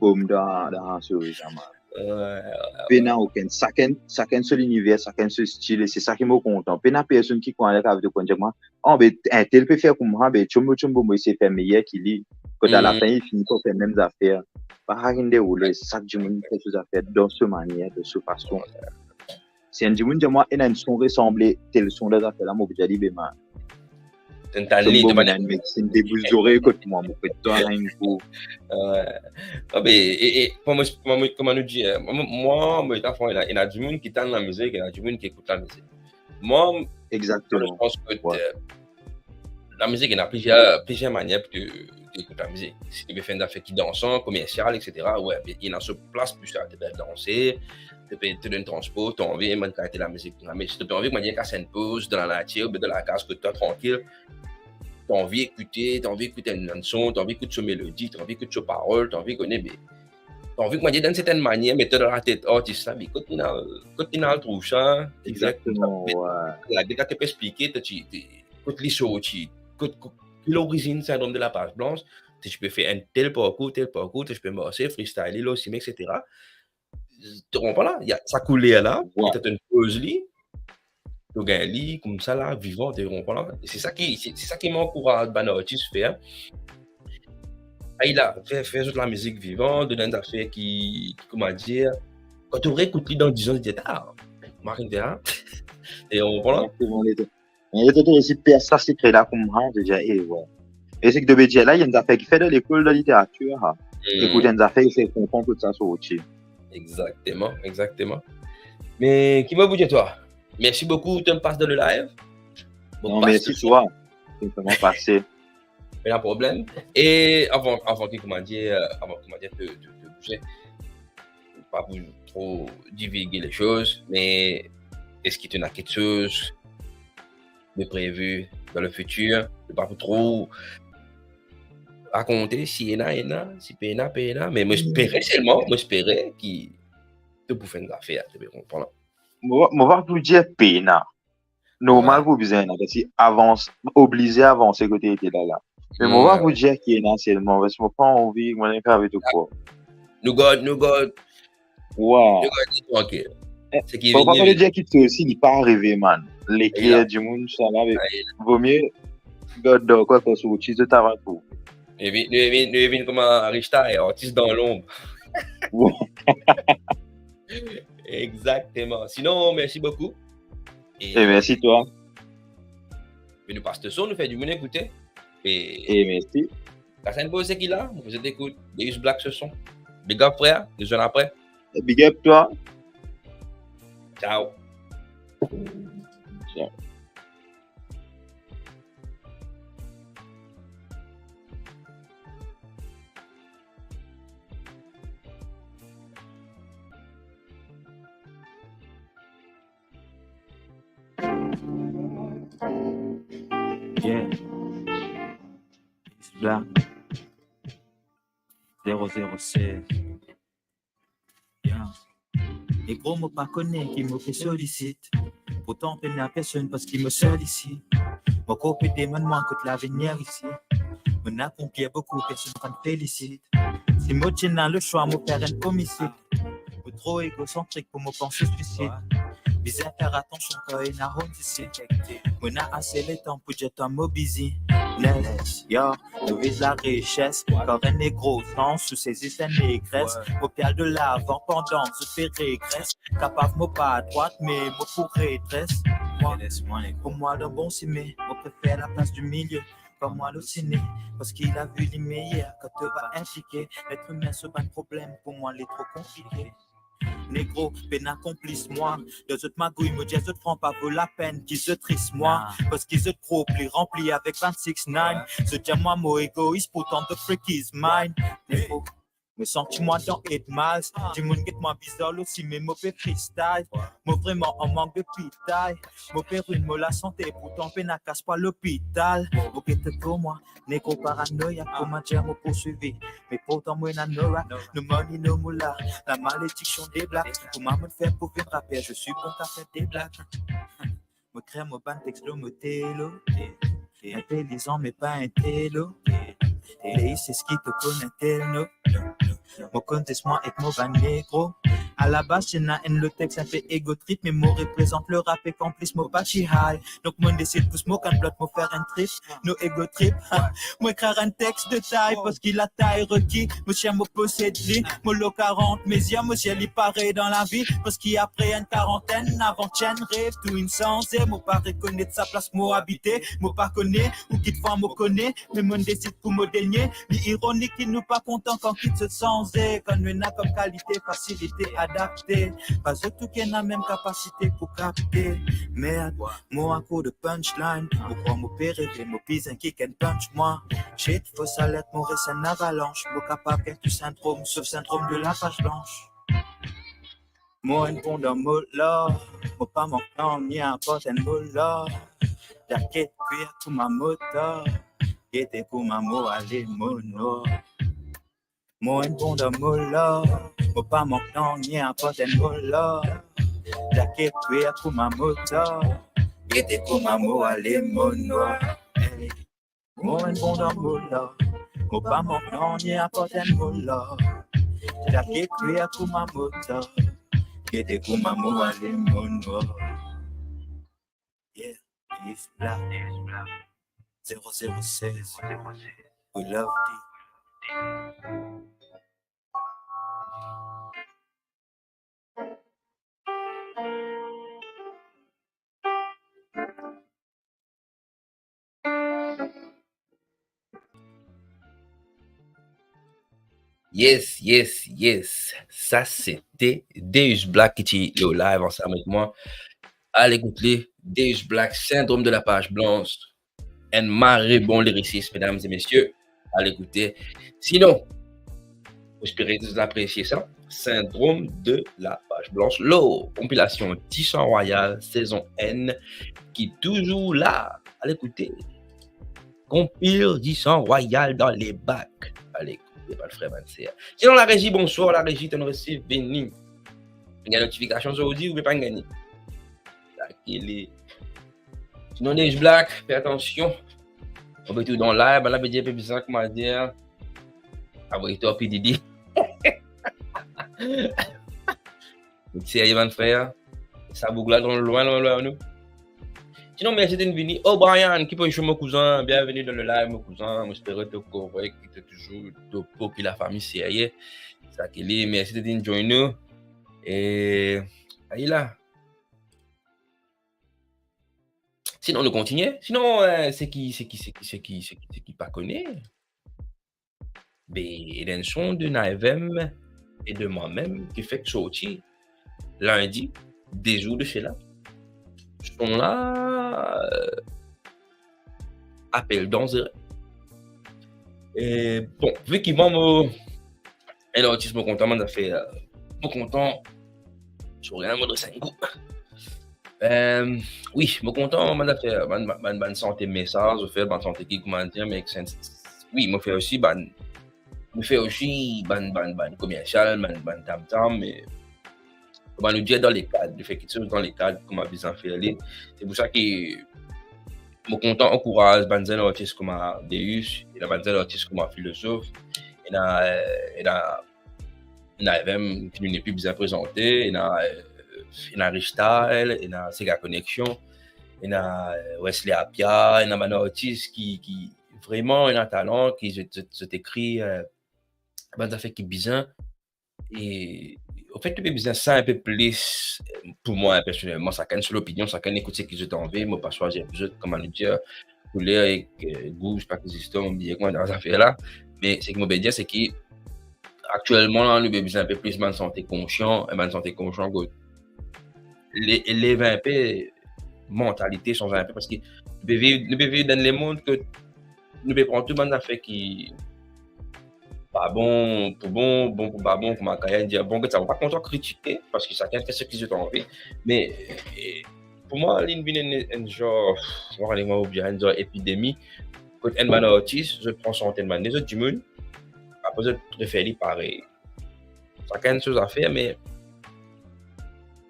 bom dan, dan so, zaman. Wi, wi, wi. Pena okenn, sakenn, sakenn so liniver, sakenn so stil, e se sa ki mo kontan. Pena personn ki krwar kav de komin, dir mwa, "Oh, be, entel pe fer koumsa, be, tchombo, tchombo, mo ese fer meyer ki li." Kot alafen, li fini par fer mem zafer. Pa rinn deroule, sak dimoun fer so zafer dan so manier, dan so fason. Si enn dimoun dir mwa, "Ena enn son resanble tel son dan zafer la," mo pou dir li, be, man, tann li, to bann mix, enn debouz zorey kot mwa, mo pou dir twa enn kou. Wi. Ah, be, e, e, kouma, kouma, kouma nou dir, eh, mwa, mwa, mo, ena, ena dimoun ki tann lamizik, ena dimoun ki ekout lamizik. Mwa, Exactement. Je pense que, euh, la musique, il y a plusieurs, plusieurs manières de, d'écouter la musique. Si tu veux faire une affaire qui est dansante, commerciale, et cetera, ouais, mais il y a sur place pour ça. Tu peux danser, tu peux te donner un transport, tu as envie, même quand tu la musique, mais si tu as envie, moi, dire, casser une pause dans la nature, ou dans la case, que toi, tranquille, tu as envie d'écouter, tu as envie d'écouter une chanson, tu as envie d'écouter sa mélodie, tu as envie d'écouter sa parole, tu as envie de connaître, mais t'as envie, kouma dir, dan sertenn manier, met dan latet artis la, me kot inn al, kot inn al trouv sa, Exactement, wi. La, get, to pe explike, to ti, ti, kot li sorti, kot, kot, ki lorizinn Sindrom de la Paz Blanch, to ti pe fer enn tel parkour, tel parkour, to ti pe marse, freestyle, lor simin, et cetera. To konpran la? Ena sa kouler la, Wi. To donn poz li, to gagn li koumsa la, vivan, to konpran la? E se sa ki, se, se sa ki mo ankouraz bann artis fer. Ay la, fer, fer zot lamizik vivan, donn enn zafer ki, ki, kouma dir, kan to reekout li dan diz an, to dir, "Ah, mo finn fer sa." To konpran la? Exactement, les deux. Mais les deux, si personne, sa sekre la koumsa, to dir, "Eh, ouais." E seki to pe dir la, ena enn zafer ki fer dan lekol, dan literatir, ha. Hmm. Ekout enn zafer, esey konpran kot sa sorti. Exactement, exactement. Me ki mo pou dir twa? Merci beaucoup, to pas dan le live. Mo Non, pas mersi twa. Toultan. Pena problem. E avan, avan ki, kouma dir, euh, avan, kouma dir, to, to, to bouze, pa pou tro divulge les choses, me eski to ena kiksoz de prévu dans le futur? To pa pou tro rakonte, si ena, ena, si pena, pena, me mo espere selman, mo espere ki to pou fer enn zafer, to pe konpran. Mo, mo pa pou dir pena. Normal pou bizin ena, parski avans, oblize avanse kot ete la la. Me mo pa pou dir ki ena selman, parski mo pa anvi, mo ena enn kav tro. Nou gard, nou gard. Wi. Nou gard li trankil. Eh, seki fo pa vini, vini. Dir ki to osi, li pa arive, man. Leker dimoun, sa la, vomie gard dan kwen, kan sorti, zot avan tou. Nou vinn, nou vinn, nou vinn kouma Arista, eh, artis dan lonb. Wi. Exactement. Sinon, merci beaucoup. E, e mersi twa. Me nou pas to son, nou fer dimoun ekoute. E, e mersi. Kas enn poz seki la, nou pou zot ekout Deus Black so son. Big up, frer, nou zwenn apre. Big up twa. Ciao. Ciao. Yeah. It's Black. Zéro zéro seize. Yeah. Negro, mo pa kone ki mo pe solisit. Pourtan pena personn parski mo sel isi. Mo kor pe demann mwa kot lavenir isi. Mo ena konker boukou, personn pa'nn felisit. Si mo ti ena leswa, mo fer enn omisid. Mo tro egosantrik pou mo panse swisid. Bizin fer atansion kan ena honn isi. Mo ena ase letan pou dir twa mo bizi. Next, yo, nou viz larises. Kan enn negro sans ou sezi enn negres, mo pe al de lavan pandan zot pe regres. Kapav mo pa drwat, me mo pou redres. Mwa, pou mwa dan bon simin, mo prefer laplas di milie. Kan mwa le sine, parski lavi li meyer kan to pa inplike. Letr imin so bann problem, pou mwa li tro konplike. Negro, pena konplis mwa. Dan zot magouy, mo dir zot fran, pa vo lapenn ki zot tris mwa. Parski zot kro pli ranpli avek bann six nine. Zot dir mwa mo egois, pourtan the freak is mine. Negro, Mo santi mwa dan Eight Miles. Dimoun get mwa bizar lor sime mo pe freestyle. Mo vremem an mank de pitay. Mo pe rinn mo lasante, pourtan pena kas pa lopital. Mo gete kouma negro paranoyak, kouma dir mo pou swivi. Me pourtan mo ena no rak, no money, no moula. La malédiction des blacks. Kouma mo fer pou vinn raper, je suis bon qu'à faire des blagues. Mo kre mo bann text lor mo telo. Intelizan me pa intello. Leis eski to konn intel, no? Mo konn zis mwa ek mo bann negro. Alabaz ti ena enn lot text inpe ego trip, me mo reprezant le rap ek anplis mo pa ti high. Donk mo desid pous mo kann blot, mo fer enn trip, no ego trip. Mo ekrir enn text de tay, parski latay reki, mo sien mo posed li. Mo lor karant mezir, mo sien li pare dan lavi, parski apre enn karantenn, avan ti enn rev, tou inn sanze. Mo pa rekonet sa plas mo abite, mo pa kone ou ki devan mo kone, me mo desid pou mo degne. Li ironik ki nou pa kontan kan kit zot sanze, kan nou ena kom kalite fasilite adapte. Pa zot tou ki ena mem kapasite pou kapte. Merd, mo akour de punchline. Mo krwar mo pe reve, mo bizin kikenn punch mwa. Shit, fos alert, mo res enn avalans. Mo kapav gagn tou sindrom, sof sindrom de lapaz blans. Mo enn bon dan mo lar, mo pa mank nanye aport enn mo lar. Zaket kwir kouma motar, gete kouma mo ale mo nwar. Mo enn bon dan mo lar, mo pa mank nanye aport enn mo lar. Zaket kwir kouma motar, gete kouma mo ale mo nwar. Hey. Mo enn bon dan mo lar, mo pa mank nanye aport enn mo lar. Zaket kwir kouma motar, gete kouma mo ale mo nwar. Yeah, Dave Black, zero zero seize, we love you. Yes, yes, yes. Sa sete Deus Black ki ti lor live ansam avek mwa. Al ekout li, Deus Black, Syndrome de la Page Blanche. Enn mari bon lirisis, medam e mesie. Al ekoute. Sinon, mo espere zot apresie sa. Syndrome de la Page Blanche, lor konpilasion Disan Rwayal, sezon enn, ki touzour la. Al ekoute. Konpil Disan Rwayal dan lebak. Al ekoute, bann frer, bann ser. Sinon, larezi, bonswar, larezi, tonn resi vini. Gagn notifikasion zordi, ou pe pa gagn li. Lakele. Sinon, Deus Black, fer atansion. Ou pe tou dan live, bann la pe dir, pe bizin, kouma dir, avoy to P Diddy. Serye, bann frer, sa boug la dan lwin, lwin, lwin nou. Sinon, mersi de vini. Oh, Brian, ki pozision, mo kouzin? Bienveni dan le live, mo kouzin. Mo espere to korek, ki to touzour topo, ki lafami serye. Sa ki li, mersi de vinn join nou. E, ayi la. Sinon, nou kontinie. Sinon, eh, seki, seki, seki, seki, seki, seki pa kone, be, ena enn son de Nayvem e de mwa mem ki fek sorti lindi, de zour de sela. Son la, eh, apel Danzere. E, bon, vi ki mwa, mo, enn artis mo kontan bann zafer, eh, mo kontan, so, regarde, mo dres enn kou. Eh, wi, mo kontan bann zafer, bann, bann, bann sante mesaz, ou fer bann sante ki, kouma dir, make sense. Wi, mo fer osi bann, mo fer osi bann, bann, bann komersial, bann, bann tam-tam, me, kouma nou dir, dan lekad, nou fer kiksoz dan lekad, kouma bizin fer li. Se pou sa ki mo kontan ankouraz bann zenn artis kouma Deus, ena bann zenn artis kouma Filozof, ena, eh, ena, ena Evem ki nou nepli bizin prezante, ena, eh, ena Ristyle, ena Sega Connection, ena, eh, Wesley Apia, ena bann artis ki, ki vreman ena talan, ki zot, zot, zot ekrir, eh, bann zafer ki bizin. E, anfet, nou pe bizin sa enpe plis, eh, pou mwa, personelman, sakenn so lopinion, sakenn ekout seki zot anvi, mo pa swazir pou zot, kouma nou dir, kouler ek, eh, gou, pa ki zistom, bien kouma dan zafer la. Me seki mo pe dir, se ki, aktielman, la, nou pe bizin enpe plis bann sante konsian, e bann sante konsian kot le-, elev enpe mantalite, sanz enpe, parski nou pe viv, nou pe viv dan lemond kot nou pe pran tou bann zafer ki, pa bon pou bon, bon pou pa bon, kouma Kayan dir, bon, get sa, mo pa kontan kritike, parski sakenn fer seki zot anvi, me, e, pou mwa, linn vinn enn, enn zar, mwa, mo oubli, enn zar epidemi, kot enn bann artis, zot pran sante enn bann lezot dimoun, apre zot refer li parey. Sakenn so zafer, me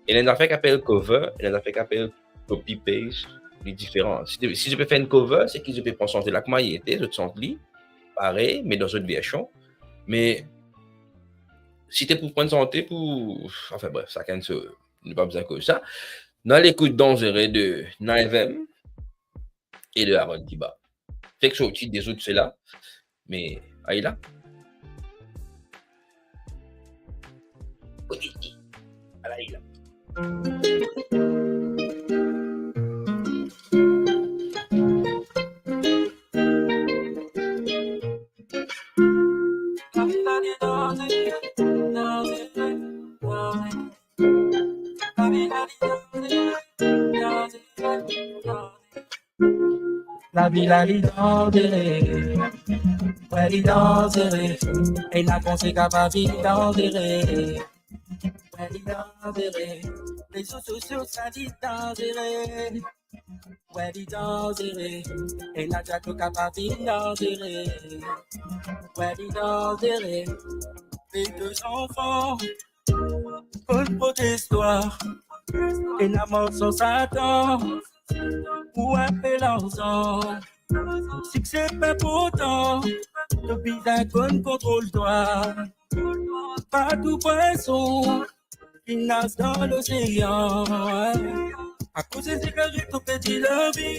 ena enn zafer ki apel cover, ena enn zafer ki apel copy paste, li diferan. Si, si zot pe fer enn cover, seki zot pe pran sante la kouma li ete, zot sant li parey, me dan zot version. Me si to pou pran sante pou, anfin bref, sakenn so, nou pa bizin koz sa. Nou al ekout Danzere de Naevem e de Aaron Kiba. Fek sorti dezout sela, me, ayo la. Ala, ayo la. Lavi la li danzere, wi li danzere, ena konsekans lavi danzere, wi li danzere, rezo sosio sa li danzere, wi li danzere, ena dialoz kapav vinn danzere, wi li danzere, pe de zanfan, kot protestwar, ena mor san Satan, pou enpe larzan, sikse pa inportan, to bizin konn kontrol twa, partou pwason ki nas dan lozean, akoz sigaret to perdi lavi,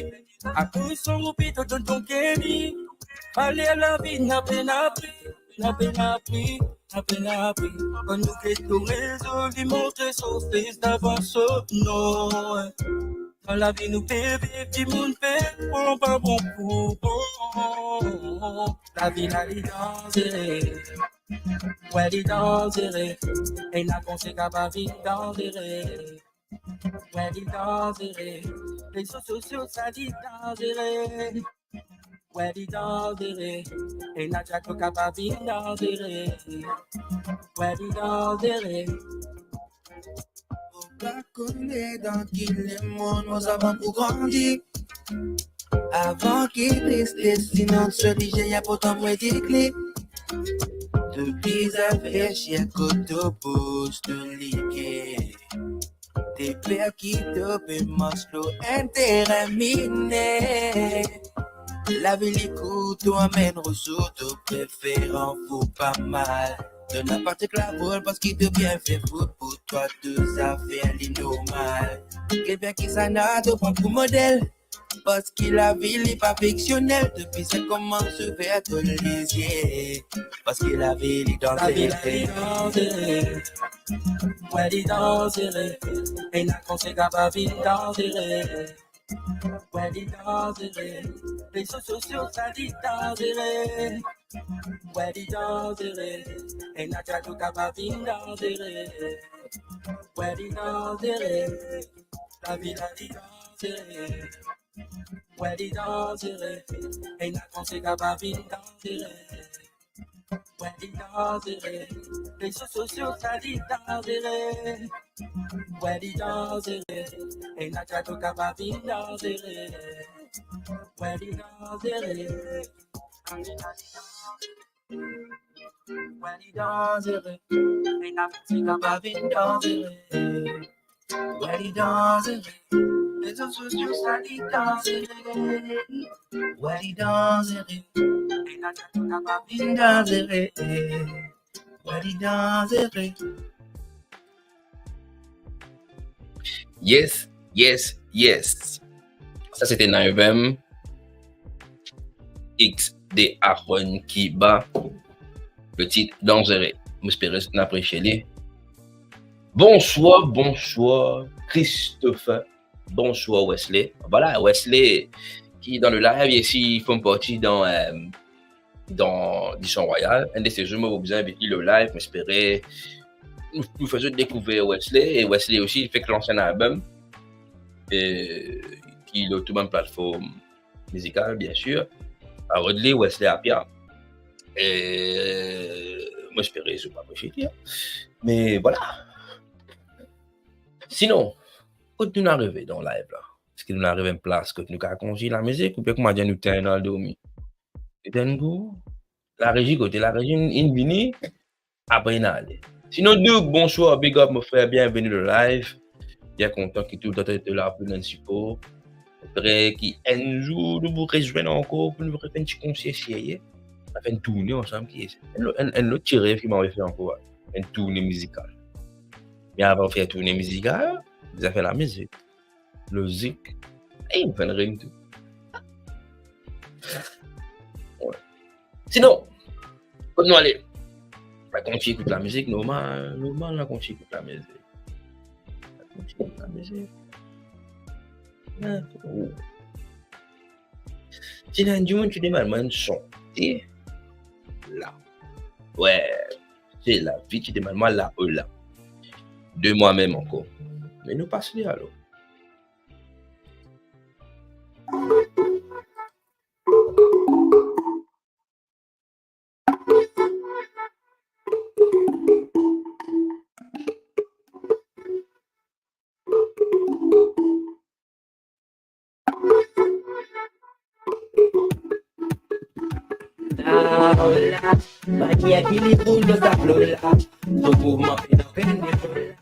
akoz son roupi to donn to keri, ale lavi na pena pri, na pena pri, na pena pri. Kan nou get to rezo, li montre so fes davan so non. Dan lavi nou pe viv, dimoun pe pran pa bon pou bon. Lavi la li danzere, wi li danzere, ena konsekans lavi danzere, wi li danzere, rezo sosio sa li danzere, wi li danzere, ena dialoz kapav vinn danzere, wi li danzere. Mo pa kone dan ki lemonn mo sava pou grandi. Avan ki tristes inonn so lizie, inportan mwa dir li. To bizin reflesir kot to poz to liker. Depi ki to pe mars lor enn terin mine, lavi li kour, to amenn resours, to preferan fou pa mal. To napa ti klavol parski to bien fer fout, pou twa tou zafer li normal. Get bien kisannla to pran pou model, parski lavi li pa fiksionel, depi sa koumans ouver to lizie, parski lavi li danzere. Lavi la li danzere, wi li danzere, ena konsekans lavi danzere, wi li danzere, rezo sosio sa li danzere, wi li danzere, ena dialoz kapav vinn danzere, wi li danzere, lavi la li danzere, wi li danzere, ena konsekans lavi danzere, wi li danzere, rezo sosio sa li danzere, wi li danzere, ena dialoz kapav vinn danzere, wi li danzere, wi li danzere, ena konsekans lavi danzere. Wi li danzere, rezo sosio sa li danzere, wi li danzere, ena dialoz kapav vinn danzere, wi li danzere. Yes, yes, yes. Sa sete Naevem, X de Aaron Kiba, le tit Danzere. Mo espere zot inn apresie li. Bonswar, bonswar Christopher, bonswar Wesley. Vwala, Wesley ki dan le live, e si fom parti dan, euh, dan Dison Rwayal. Enn de se zour mo pou bizin invit li lor live, mo espere nou, nou fer zot dekouver Wesley, e Wesley osi, li fek lans enn album, e ki lor tou bann platform mizikal, bien sir. Rod li, Wesley Apia. E mo espere zot pa mo fini, an. Me vwala. Sinon, kot nou arive dan live la? Eski nou arive enn plas kot nou kapav kontign lamizik, oubien kouma dir nou tann al dormi? Tann kou, larezi kote, larezi inn, inn vini, apre inn ale. Sinon, Doug, bonswar, big up, mo frer, bienveni dan live. Bien kontan ki toultan to la pou donn sipor. Espere ki enn zour nou pou rezwenn ankor, pou nou fer enn ti konser serye. Nou fer enn tourne ansam, ki enn, enn, enn lot ti rev ki mo anvi fer ankor, enn tourne mizikal. Me avan fer tourne mizikal, bizin fer lamizik. Lozik. Ey, mo fer enn rim tou. Wi. Sinon, kot nou ale? Nou kontign ekout lamizik, normal, normal, nou kontign ekout lamizik. Nou kontign ekout lamizik. Ah, oh. Si ena dimoun ti demann mwa enn son, ti la. Wi, se lavi ti demann mwa la, oh la. De mwa mem ankor. Me nou pas li alor. Manier ki li boul dan sa flo la, so mouvman pena okenn defo la.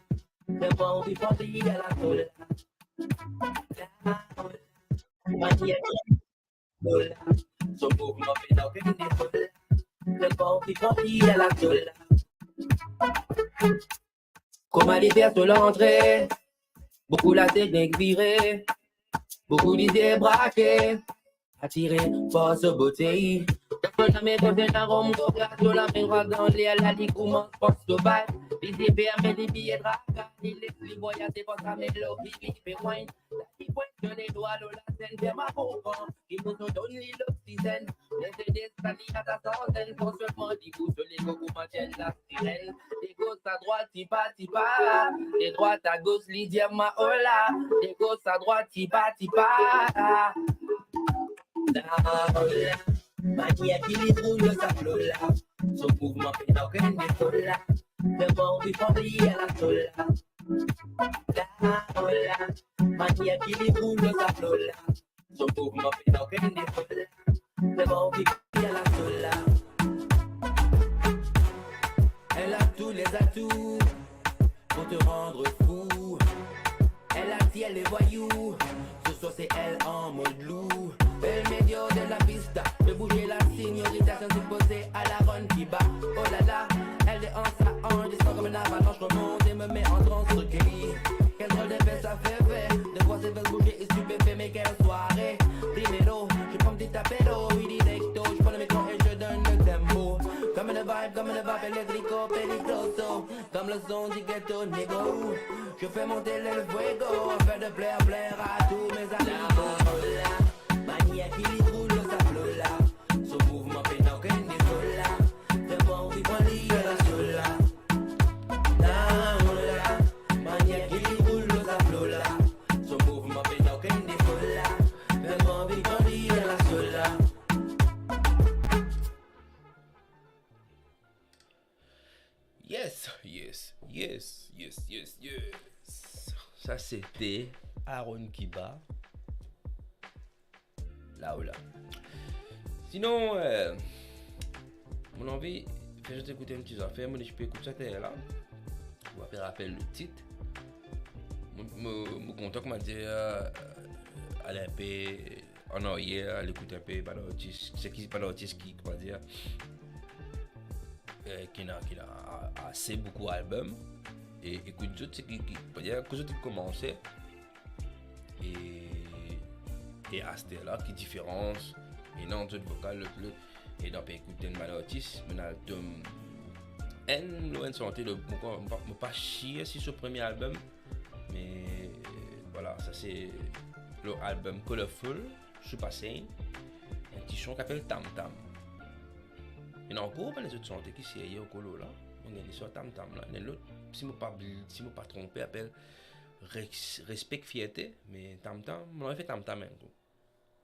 Letan ou fini, li al akoz la. Manier ki li boul la, so mouvman pena okenn defo la. Letan ou fini, li al akoz la. Kouma li fer so lantre, boukou latet nek vire, boukou lizie brake, atire par so bote. Personn pa koze larom, koz gras, so lame drwat anler la, li koumans pans so vibe. Lizie ferme, li bliye traka, li les li vwayaze par sa melodi, li pe wine. Li pwint so ledwa lor lasenn, fer mwa konpran ki pou donn li loksizenn. Mercedes, sa li a sa sanzenn, kan selman li bouz so lego kouma enn lasirenn. De gos a drwat, tipa, tipa. De drwat a gos, li dir mwa ola. De gos a drwat, tipa, tipa. La, ola. Manier ki li boul dan sa flo la, so mouvman pena okenn defo la. Letan ou fini, li al akoz la. La, ola. Manier ki li boul dan sa flo la, so mouvman pena okenn defo la. Letan ou fini, li al akoz la. Elle a tous les atouts pour te rendre fou. Elle attire les voyous. Ce soir, c'est elle en mode loup. El medio de la pista, fait bouger la señorita sans se poser à la ronde qui bat. Oh là là, elle déhanche sa hanche, descend comme une avalanche, remonte et me met en transe, ok. Quel drôle d'effet ça fait, fait de voir ses fesses bouger et stupéfait, mais quelle soirée. Dímelo, je prends un petit apéro, oui, directo, je prends le micro et je donne le tempo. Comme une vibe, comme une vibe, électrico, peligroso. Comme le son du ghetto, négro. Je fais monter le fuego afin de plaire, plaire à tous mes amis. La, manier ki li boul dan sa flo la, so mouvman pena okenn defo la. Fer mwa anvi pran li a la sola. La, manier ki li boul dan sa flo la, so mouvman pena okenn defo la. Fer mwa anvi pran li a la sola. Yes, yes, yes, yes, yes, yes. Sa sete Aaron Kiba. La, ola. Sinon, euh, mo anvi fer zot ekout enn ti zafer, mo ti pe ekout sa taler la. Mo pa pe rapel le tit. Mo, mo, mo kontan, kouma dir, euh, al enn pe an aryer, al ekout enn pe bann artis, seki bann artis ki, kouma dir, euh, ki ena, ki ena a-, ase boukou album, e ekout zot, seki, ki, kouma dir, kot zot inn koumanse, e, e aster la, ki diferans ena ant zot vokal, lot, lot, e dan pe ekout enn bann artis, mo ena tom enn, lor enn sante, lor, mo pa, mo pa, mo pa sir si so premie album, me, vwala, sa se lor album Colorful, Super Saiyan, enn ti son ki apel Tam Tam. Ena ankor bann lezot sante ki serye ankor lor la, me ena listwar Tam Tam la, ena lot, si mo pa bli-, si mo pa tronpe, apel Res-, Respek Fierte, me Tam Tam, mo anvi fer Tam Tam enn kou.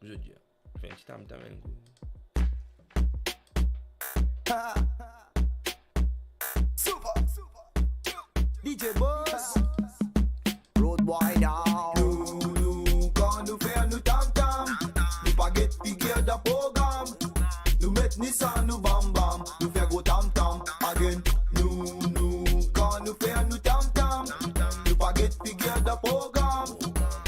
Zot dir, fer enn ti Tam Tam enn kou. Super. D J Boss. Road boy now. Nou, nou, kan nou fer nou tam tam, nou pa get figir dan program. Nou met ni sa nou bam bam, nou fer gro tam tam again. Nou, nou, kan nou fer nou tam tam, nou pa get figir dan program.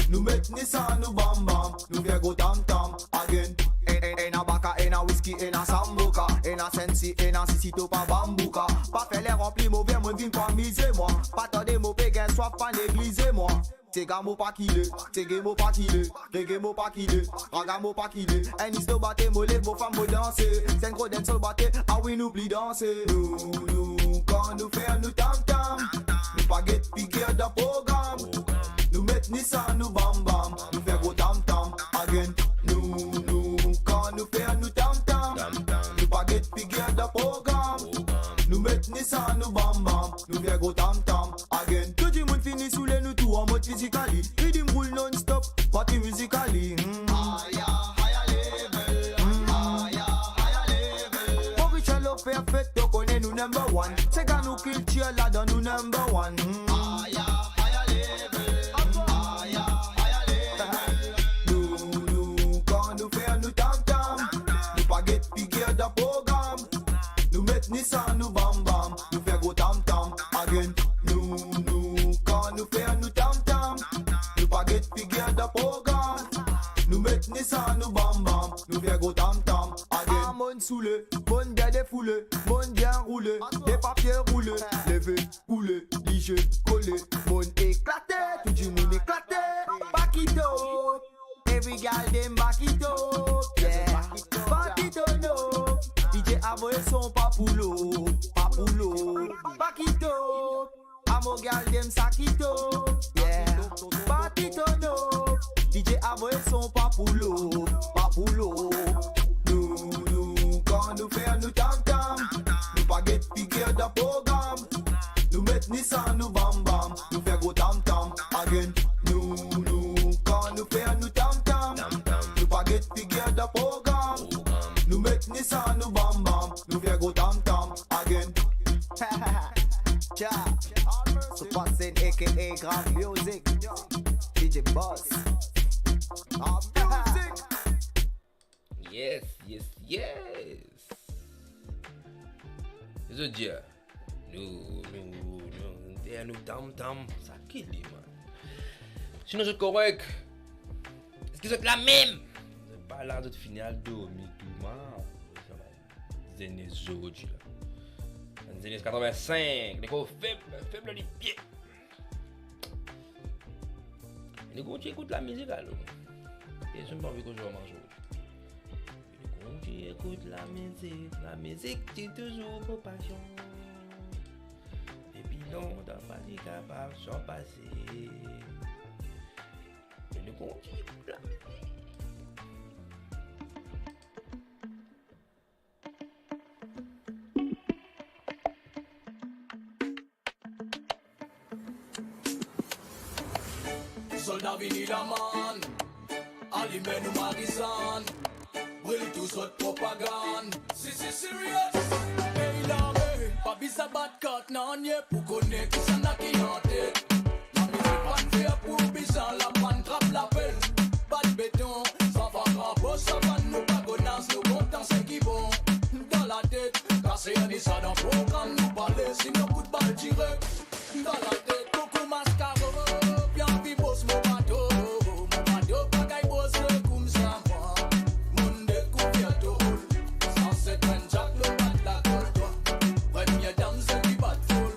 Nou met ni sa nou bam bam, nou fer gro tam tam again. E, e, ena baka, ena whisky, ena sambuca, ena sensi, ena sisi, to pa bam bouka. Pa fer ler ranpli mo ver, mo vinn pou amize mwa. Pa tande mo pe gagn swaf, pa neglize mwa. Sega mo pa kile, sege mo pa kile, rege mo pa kile, raga mo pa kile. Enn isto bate, mo lev mo fam, mo danse. Senn gro dancehall bate, ah wi nou pli danse. Nou, nou, kan nou fer nou tam tam, nou pa get figir dan program. Nou met ni sa nou bam bam, nou fer gro tam tam again. Nou, nou, kan nou fer nou tam tam, nou pa get figir dan program. Nou met ni sa nou bam bam, nou fer gro tam tam again. Tou dimoun fini soule, nou tou an mod fizikali. Ridim roul non-stop, parti mizikali. Hmm. Hmm. Mauricien Love fer fet, to kone nou number one. Sega nou kiltir ladan nou number one. Nou, nou, kan nou fer nou tam tam, nou pa get figir dan program. Nou met ni sa nou bam bam, nou fer gro tam tam again. Nou, nou, kan nou fer nou tam tam, nou pa get figir dan program. Nou met ni sa nou bam bam, nou fer gro tam tam again. Ah, monn soule, monn bien defoule, monn bien roule, de papie roule, leve, koule, lige, kole, monn eklate, tou dimoun eklate. Back it up, every gal dem back it up, yeah. Back it up, no. D J avoy son pa pou lo, pa pou lo. Back it up. Amo gal dem sa kito, yeah. Parti tono. D J avoy son pa pou lo, pa pou lo. Nou, nou, kan nou fer nou tam tam, nou pa get figir dan program. Nou met ni sa nou bam bam, nou fer gro tam tam again. Nou, nou, kan nou fer nou tam tam, nou pa get figir dan program. Nou met ni sa nou bam bam, nou fer gro tam tam again. Tja, Super Scene A K A Grave Music, D J Boss. Grave Music. Yes, yes, yes. Zot dir, nou, nou, nou, nou, nou tam tam, sa ki li, man? Sinon zot korek? Eski zot la mem? Zot pa la, zot fini al dormi tou, man. Zene zordi la. Zene katrovin-sink, lekor feb, feb lor lipie. Nou kontign ekout lamizik alor. Personn pa anvi koz lor mwa zordi. Nou kontign ekout lamizik, lamizik ti touzour mo pasion. Depi lontan pa ti kapav san pase. Nou kontign ekout lamizik. Solda vini la, man. Alime nou marizann. Bril tou zot propagann. Si, si, serious. Ey lame, pa bizin bat kat nanye pou kone kisannla ki antet. Lamizik pa'nn fer pou bizin, la pa'nn trap lapel. Bat beton, sa pa gran bos, sa pa'nn nou pa gonas, nou kontan seki bon. Dan latet, kase ane sa dan program, nou pale, sinon kout bal direk. Dan latet, koukou maskaro, bien vi bos mo bato, mo bato pa gagn bos koumsa mwa. Monn dekouver to rol, san set enn Jack lo bat lakol twa. Premie dam se ki bat fol,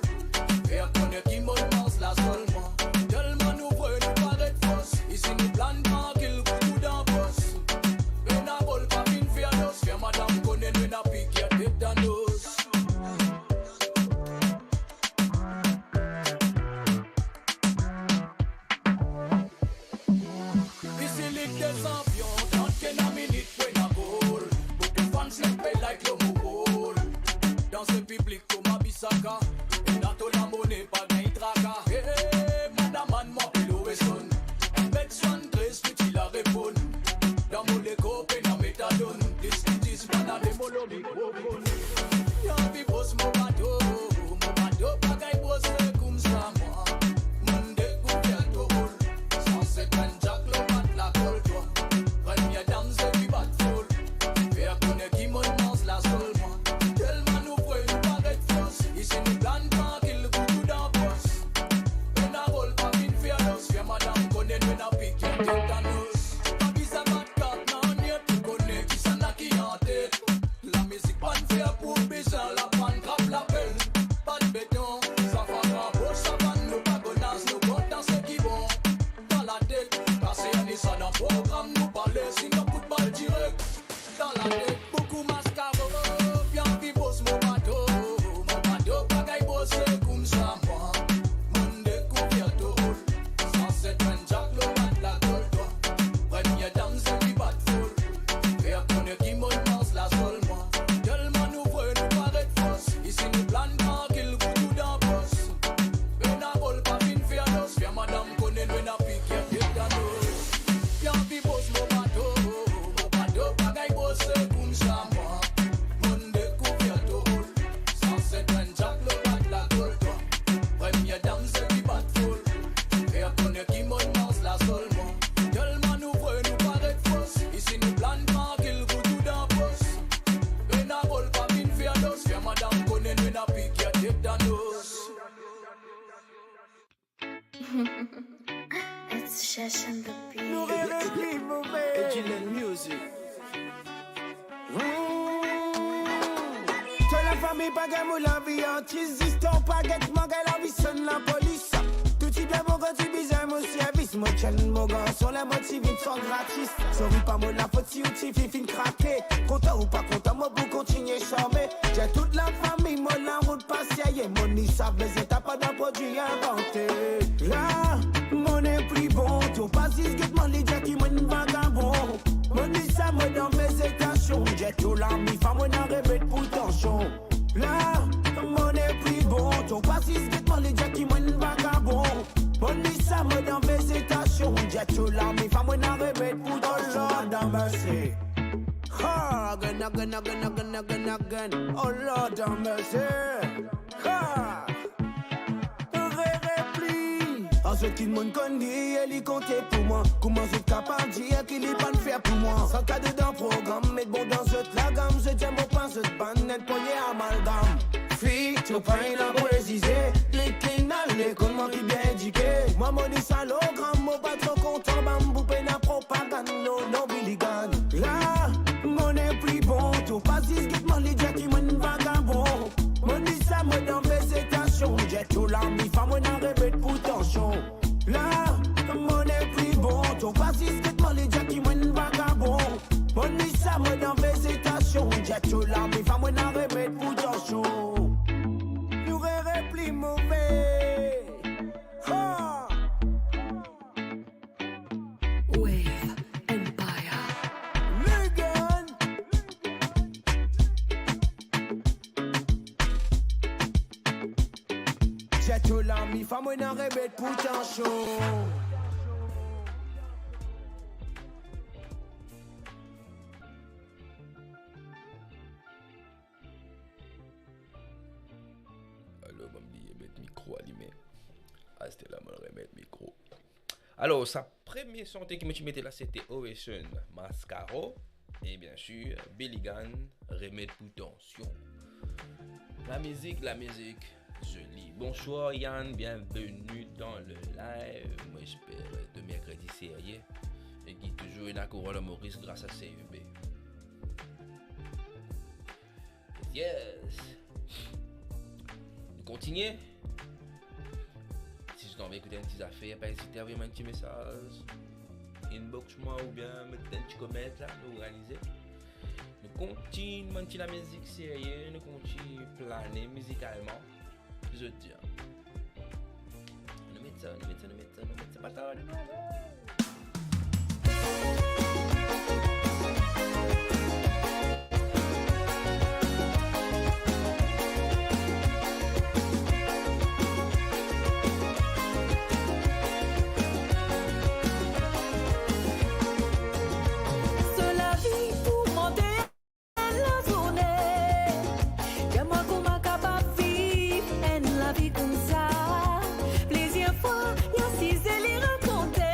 fer kone ki mo mars la selman. Telman nou vre nou paret fos, isi nou plann trankil, koukou dan bos. Ena bol pa vinn fer nos, fer madam kone nou ena pik tetanos. Isi Lig de Zanpion, trant kena minit pou ena gol. Boukou fans nek pe like lo mo gol. Dan se piblik kouma Bissaka, ena to lamone, pa gagn traka. It's Session the Beat. Nou reve pli move. Edgy Land Music. Mm. To lafami, pa gagn mo lavi artis, zis to pa get mo gagn lavi sonn lapolis. Tou ti byen bon kan ti bizin mo servis, mo tienn mo garson la mo ti vinn san gratis. Sorry pa mo lafot si ou tifi finn krake. Kontan ou pa kontan, mo pou kontigne charme. Dir tout lafami mo larout pa serye, mo ni sa bizin tap dan prodwi invante. La, mo nepli bon, to pa zis get mwa li dir ki mo enn vagabon. Mo ni sa mo dan vezetasion, dir to lami fam mo ena remed pou tansion. La, mo nepli bon, to pa zis get mwa li dir ki mo enn vagabon. Mo ni sa mo dan vezetasion, dir to lami fam mo ena remed pou tansion. Oh Lord have mercy. Ha, again, again, again, again, again, again. Oh Lord have mercy. Ha. Re repli. An zot ki monn konn li e li konte pou mwa. Kouma zot kapav dir ki li pa'nn fer pou mwa? Sa kado dan program, met bon dan zot lagam, zot dir mo pa zot bann enn pogne amalgam. Fi, to pa ena pou ezize, li kinn al lekol, mwa ki byen edike. Mwa mo ni sa lor gram, mo pa tro kontan bann pou pena propagann lor non Billy Gann. La, mo nepli bon, to pa zis get mwa li dir ki mo enn vagabon. Mo ni sa mo dan vezetasion, dir to lami fam mo ena remed pou tansion. La, mo nepli bon, to pa zis get mwa li dir ki mo enn vagabon. Mo ni sa mo dan vezetasion, dir to lami fam mo ena remed pou tansion. Nou re repli move. Ha! Wave Empire. Legan. Dir to lami fam mo ena remed pou tansion. Alor, mo bliye met mikro alime. Aster la, mo remet mikro. Alor, sa premie sante ki mo ti mete la, se te Oveson, Mascaro, e bien sir, Billy Gann, Remed pou tansion. Lamizik, lamizik, zoli. Bonsoir Yann, bienvenue dans le live. Mo esper to merkredi serye e ki touzour ena kouran dan Moris gras a C E B. Yes. Nou kontigne. Si zot anvi ekout enn ti zafer, pa ezite avoy mwa enn ti mesaz, inbox mwa oubien met enn ti comment la, nou organize. Nou kontign bann ti lamizik serye, nou kontign plane mizikalman. Ki zot dir? Nou met sa, nou met sa, nou met sa, nou met sa, pa tarde, nou ale. So lavi pou mwa enn lazourne. Dir mwa kouma kapav viv enn lavi koumsa. Plizir fwa, li asize, li rakonte.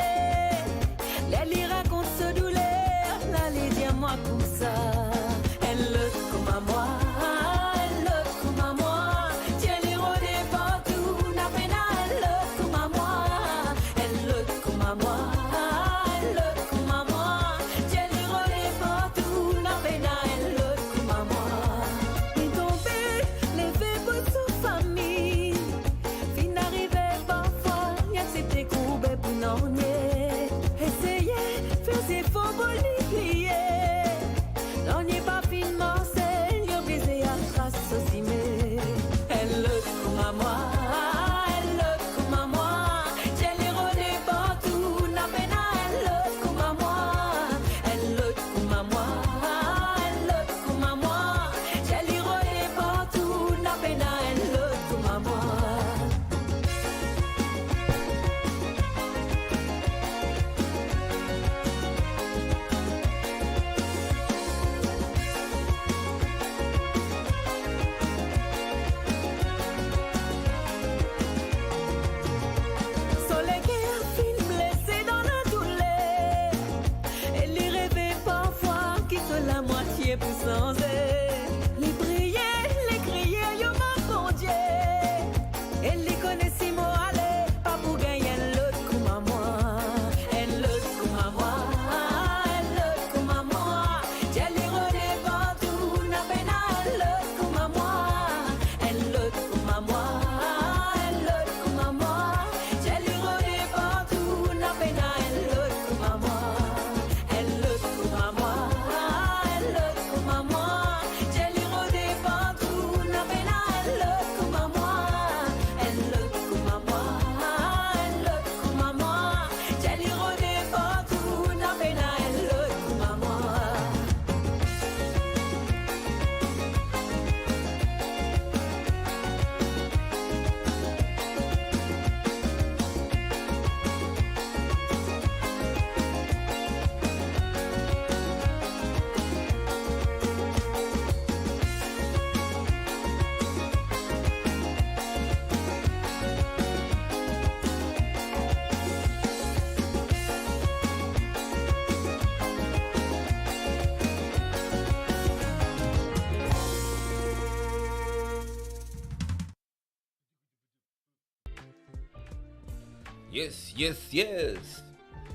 Yes, yes, yes.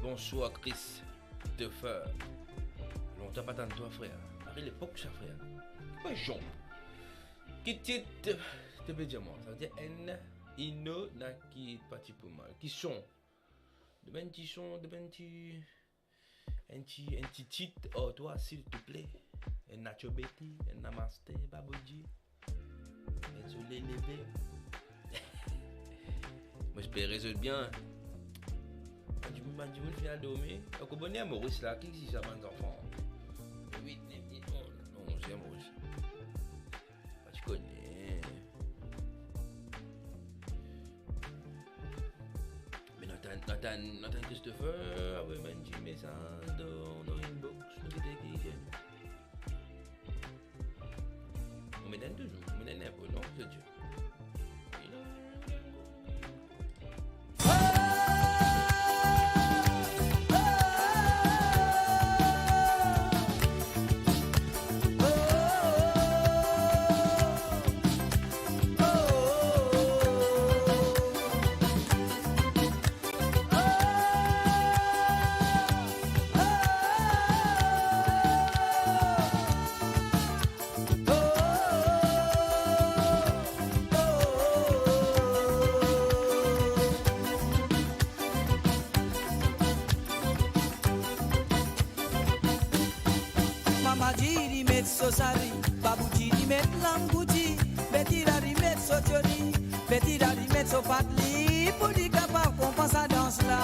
Bonswar, Christopher. Lontan pa tann twa, frer. Pare lepok sa, frer. Ki pwin zom? Ki tit to pe dir mwa? Sa ve dir enn ino na ki parti pou mwa. Ki son? Donn mwa enn ti son, donn mwa enn ti, enn ti, enn ti tit ar twa, silteple. Enn Nacho Betty, enn Namaste, Babouji. Enn Soley Leve. Mo espere zot bien. Bann dimoun, bann dimoun finn al dormi. Ankor boner Moris la, ki, ki sa bann zanfan? Wit, nef, dis, onz. Non, onz er Moris. Pa ti kone. Me nou atann, nou atann, nou atann Christopher, avoy bann ti mesaz dan, dan inbox, nou gete ki dir. Mo met enn touzour, mo met enn inpo, non, se Dieu. Mama dir li met so sari, Babou dir li met lang bouti, Betty la li met so tioli, Betty la li met so patli, pou li kapav konpran sa dans la.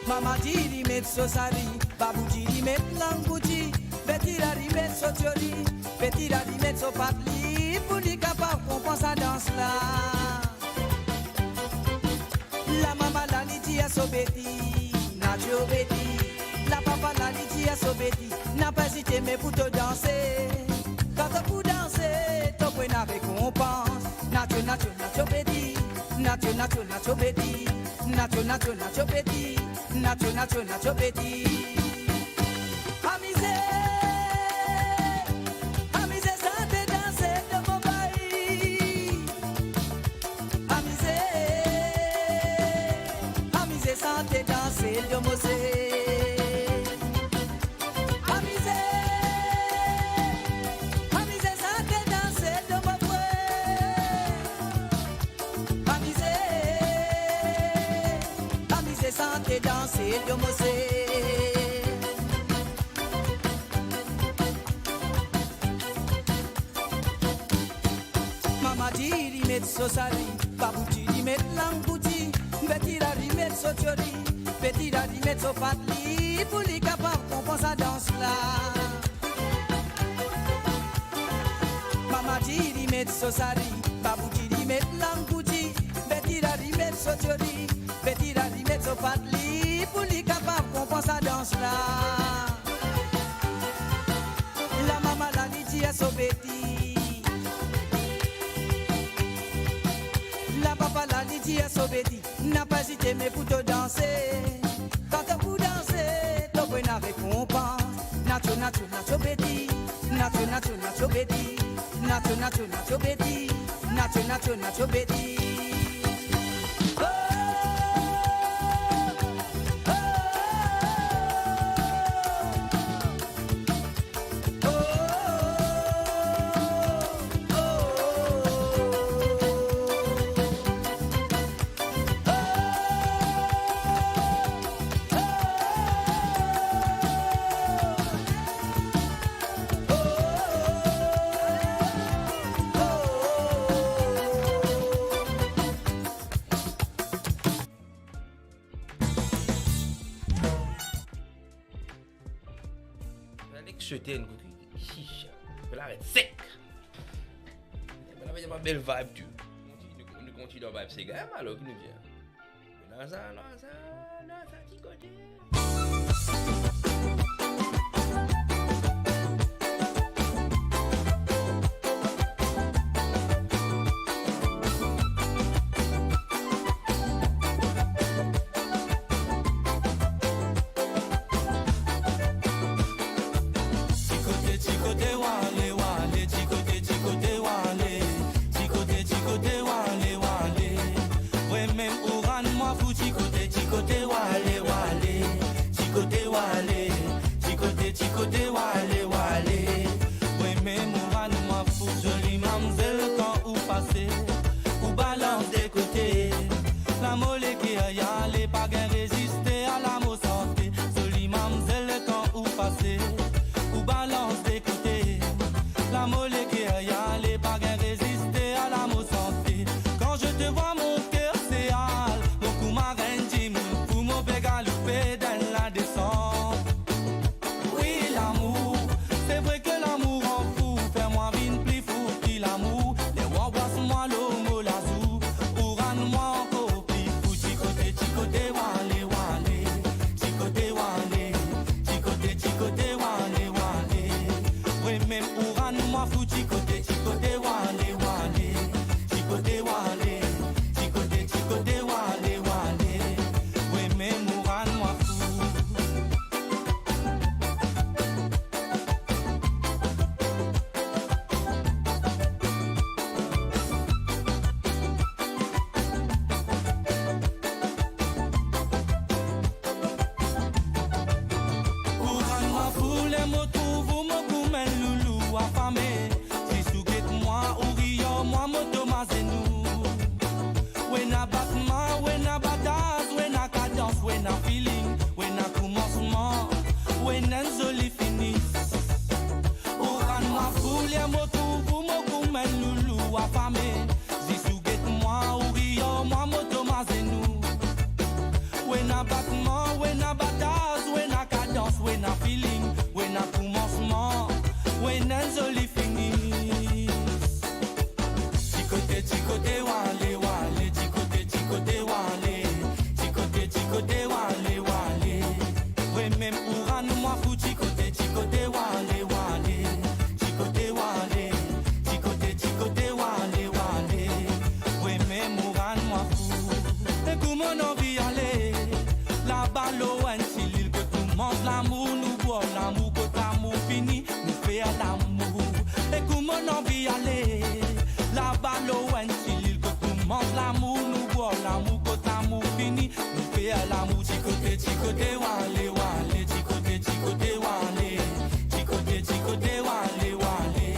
Mama dir li met so sari, Babou dir li met lang bouti, Betty la li met so tioli, Betty la li met so patli, pou li kapav konpran sa dans la. La mama la li dir so Betty, Nacho Betty. La papa la li dir so Betty, na pa ezite me pou to danse. Kan to pou danse, to pou ena rekonpans. Nacho, Nacho, Nacho Betty. Nacho, Nacho, Nacho Betty. Nacho, Nacho, Nacho Betty. Nacho, Nacho, Nacho Betty. Amize, amize, sante, danse, domo bay. Amize, amize, sante, danse, domo se. Amize, amize, sante, danse, domo bwe. Amize, amize, sante, danse, domo se. Mama dir li met so sari, Babou dir li met lang bouti, Betty la li met so tioli, Betty la li met so patli, pou li kapav konpran sa dans la. Mama dir li met so sari, Babou dir li met lang bouti, Betty la li met so tioli, Betty la li met so patli, pou li kapav konpran sa dans la. La mama la li dir so Betty. La papa la li dir so Betty, na pa ezite me pou to danse. Kan to pou danse, to pou ena rekonpans. Nacho, Nacho, Nacho Betty. Nacho, Nacho, Nacho Betty. Nacho, Nacho, Nacho Betty. Nacho, Nacho, Nacho Betty. Oh, oh, oh. Alex Soten, kout li, si sa. Pe la aret sek. Pe la met enn bel vibe tou. Nou kontign, nou, nou kontign dan vibe sega, alor ki nou dir. Lanza, lanza, lanza, ti kote. Ti kote, ti kote, wale, wale, ti kote, ti kote, wale, ti kote, ti kote, Kote, ti kote wale, wale, ti kote, ti kote wale, ti kote, ti kote wale, wale. We mem ou rann mwa fou, ti kote, ti kote wale, wale, ti kote wale, ti kote, ti kote wale, wale. We mem ou rann mwa fou. E kouma mo anvi ale, laba lor enn ti lil kot nou manz lamour, nou bwar lamour, kot lamour fini, nou fer lamour. E kouma mo anvi ale, laba lor enn ti lil kot nou manz lamour, nou bwar lamour, kot lamour fini, nou fer lamour. Ti kote, ti kote wale, wale, ti kote, ti kote wale, ti kote, ti kote wale, wale.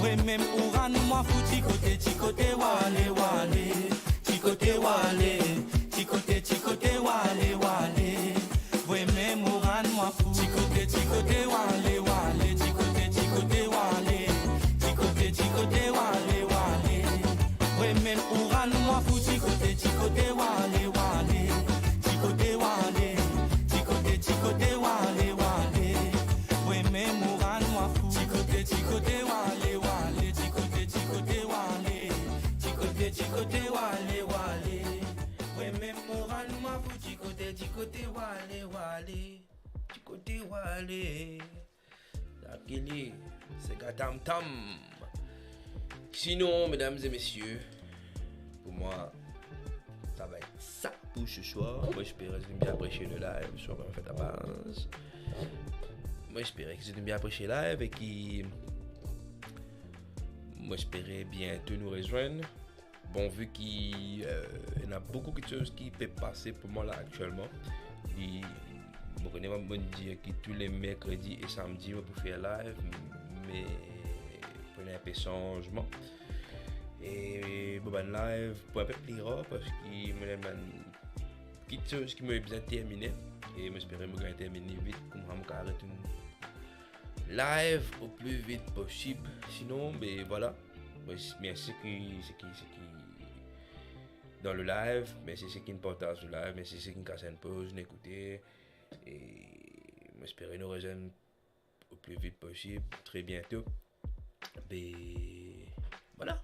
We mem ou rann mwa fou, ti kote, ti kote wale, wale, ti kote wale, ti kote, ti kote wale, wale. We mem ou rann mwa fou. Ti kote, ti kote wale, wale, ti kote, ti kote wale, ti kote, ti kote wale, wale. We mem ou rann mwa fou, ti kote, ti kote wale, wale, ti kote wale, ti kote, ti kote wale, wale. We mem ou rann mwa fou. Ti kote, ti kote wale, wale, ti kote, ti kote wale, ti kote, ti kote wale, wale. We mem ou rann mwa fou, ti kote, ti kote wale, wale, ti kote wale. Lakili, sega tam tam. Sinon, mesdames et messieurs, pour moi, ça va être ça pour ce soir. Moi, j'espère que vous avez bien apprécié le live, soit en fait à base. Moi, j'espère que vous avez bien apprécié le live et qui, moi, j'espère bientôt nous rejoindre. Bon, vi ki, euh, ena boukou kiksoz ki pe pase pou mwa la aktielman, e mo kone mwa, mo dir ki tou le merkredi e samdi mo pou fer live, me pou ena inpe sanzman. E mo bann live pou inpe pli rar, parski mo ena bann kiksoz ki mo bizin termine, e mo espere mo gagn termine vit, koumsa mo kapav retourn live o pli vit posib. Sinon, be vwala. Mersi, mersi seki, seki, seki dan le live, mersi seki partaz le live, mersi seki kas enn poz, nou ekoute. E mo espere nou rezwenn o pli vit posib, tre biento. Be vwala.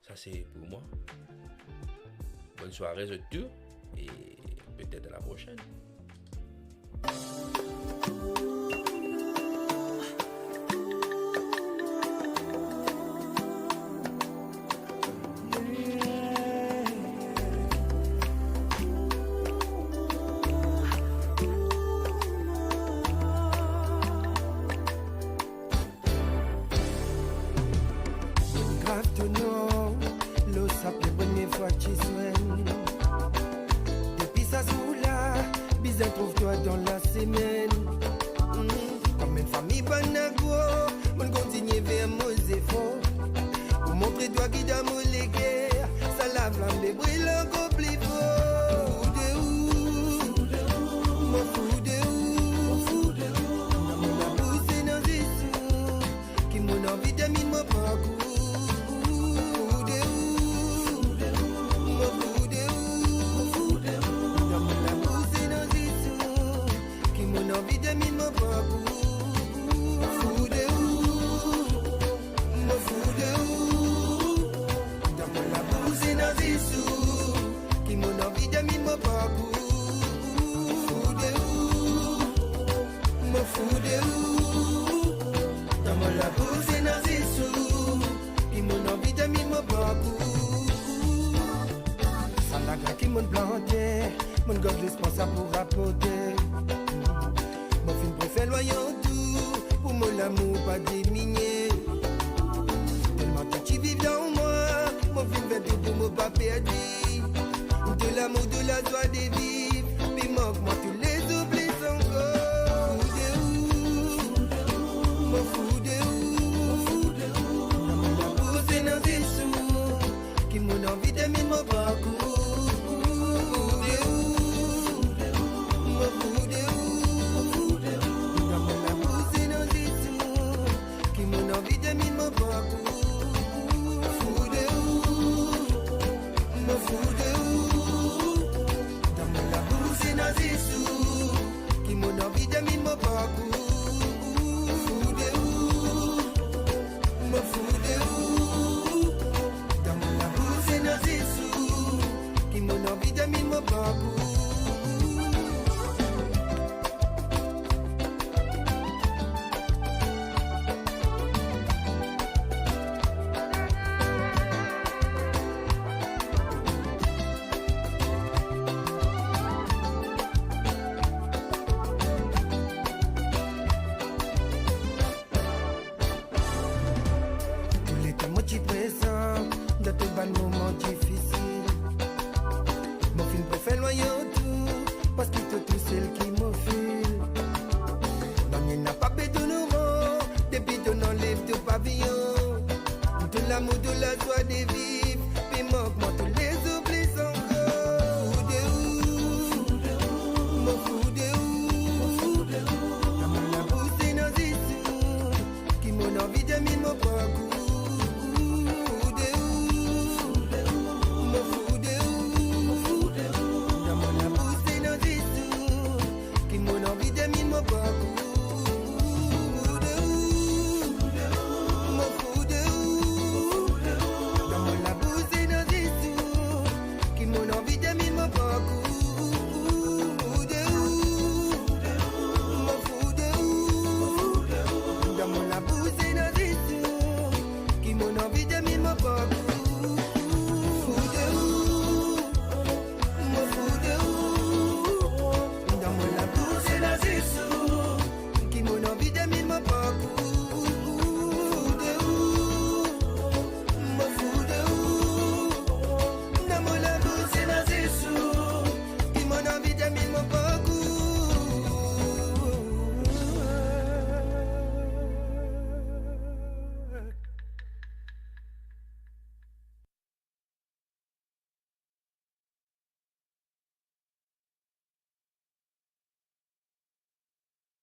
Sa se pou mwa. Bonn sware zot tou e petet a la prosenn. Grav to nom, lor sa pie premie fwa ti zwenn. Depi sa zour la, bizin trouv twa dan lasemenn. Hmm, kanmem fami bann agro, mo'nn kontigne fer mo zefor pou montre twa ki dan mo leker, sa laflam pe bril ankor pli for. Fou de ou, mo fou de ou, dan mo labous ena zis ou, ki mo'nn anvi terminn mo parkour. Fou de ou, mo fou de ou, dan mo labous ena zis ou, ki mo'nn anvi terminn mo parkour. Fou de ou, mo fou de ou, dan mo labous ena zis ou, ki mo'nn anvi terminn mo parkour. Fou de ou, mo fou de ou, dan mo labous ena zis ou, ki mo'nn anvi terminn mo parkour. Sa lagra ki mo'nn plante, mo'nn gard lespwar sa pou raporte. Mo finn prefer lwanye tou, pou mo lamour pa diminie. Telman to ti viv dan mwa, mo finn fer tou pou mo pa perdi. De lamour, de lazwa de viv, pe mank mwa tou lezour plis ankor. Fou de ou, mo fou de ou, dan mo labous ena zis ou, ki mo'nn anvi terminn mo parkour. Fou de ou, mo fou de ou, dan mo labous ena zis ou, ki mo'nn anvi terminn mo parkour. Fou de ou, mo fou de ou, dan mo labous ena zis ou, ki mo'nn anvi terminn mo parkour. Fou de ou, mo fou de ou, dan to bann moman difisil. Mo finn prefer lwagn tou, parski to tousel ki mo fil. Nanye napa pe donn ou mo, depi to inn anlev to paviyon. To lamour, to lazwa de viv, pe mank mwa to lezour plis ankor. Fou de ou, mo fou de ou. Lamour la pouse dan zis ou, ki mo anvi terminn mo parkour.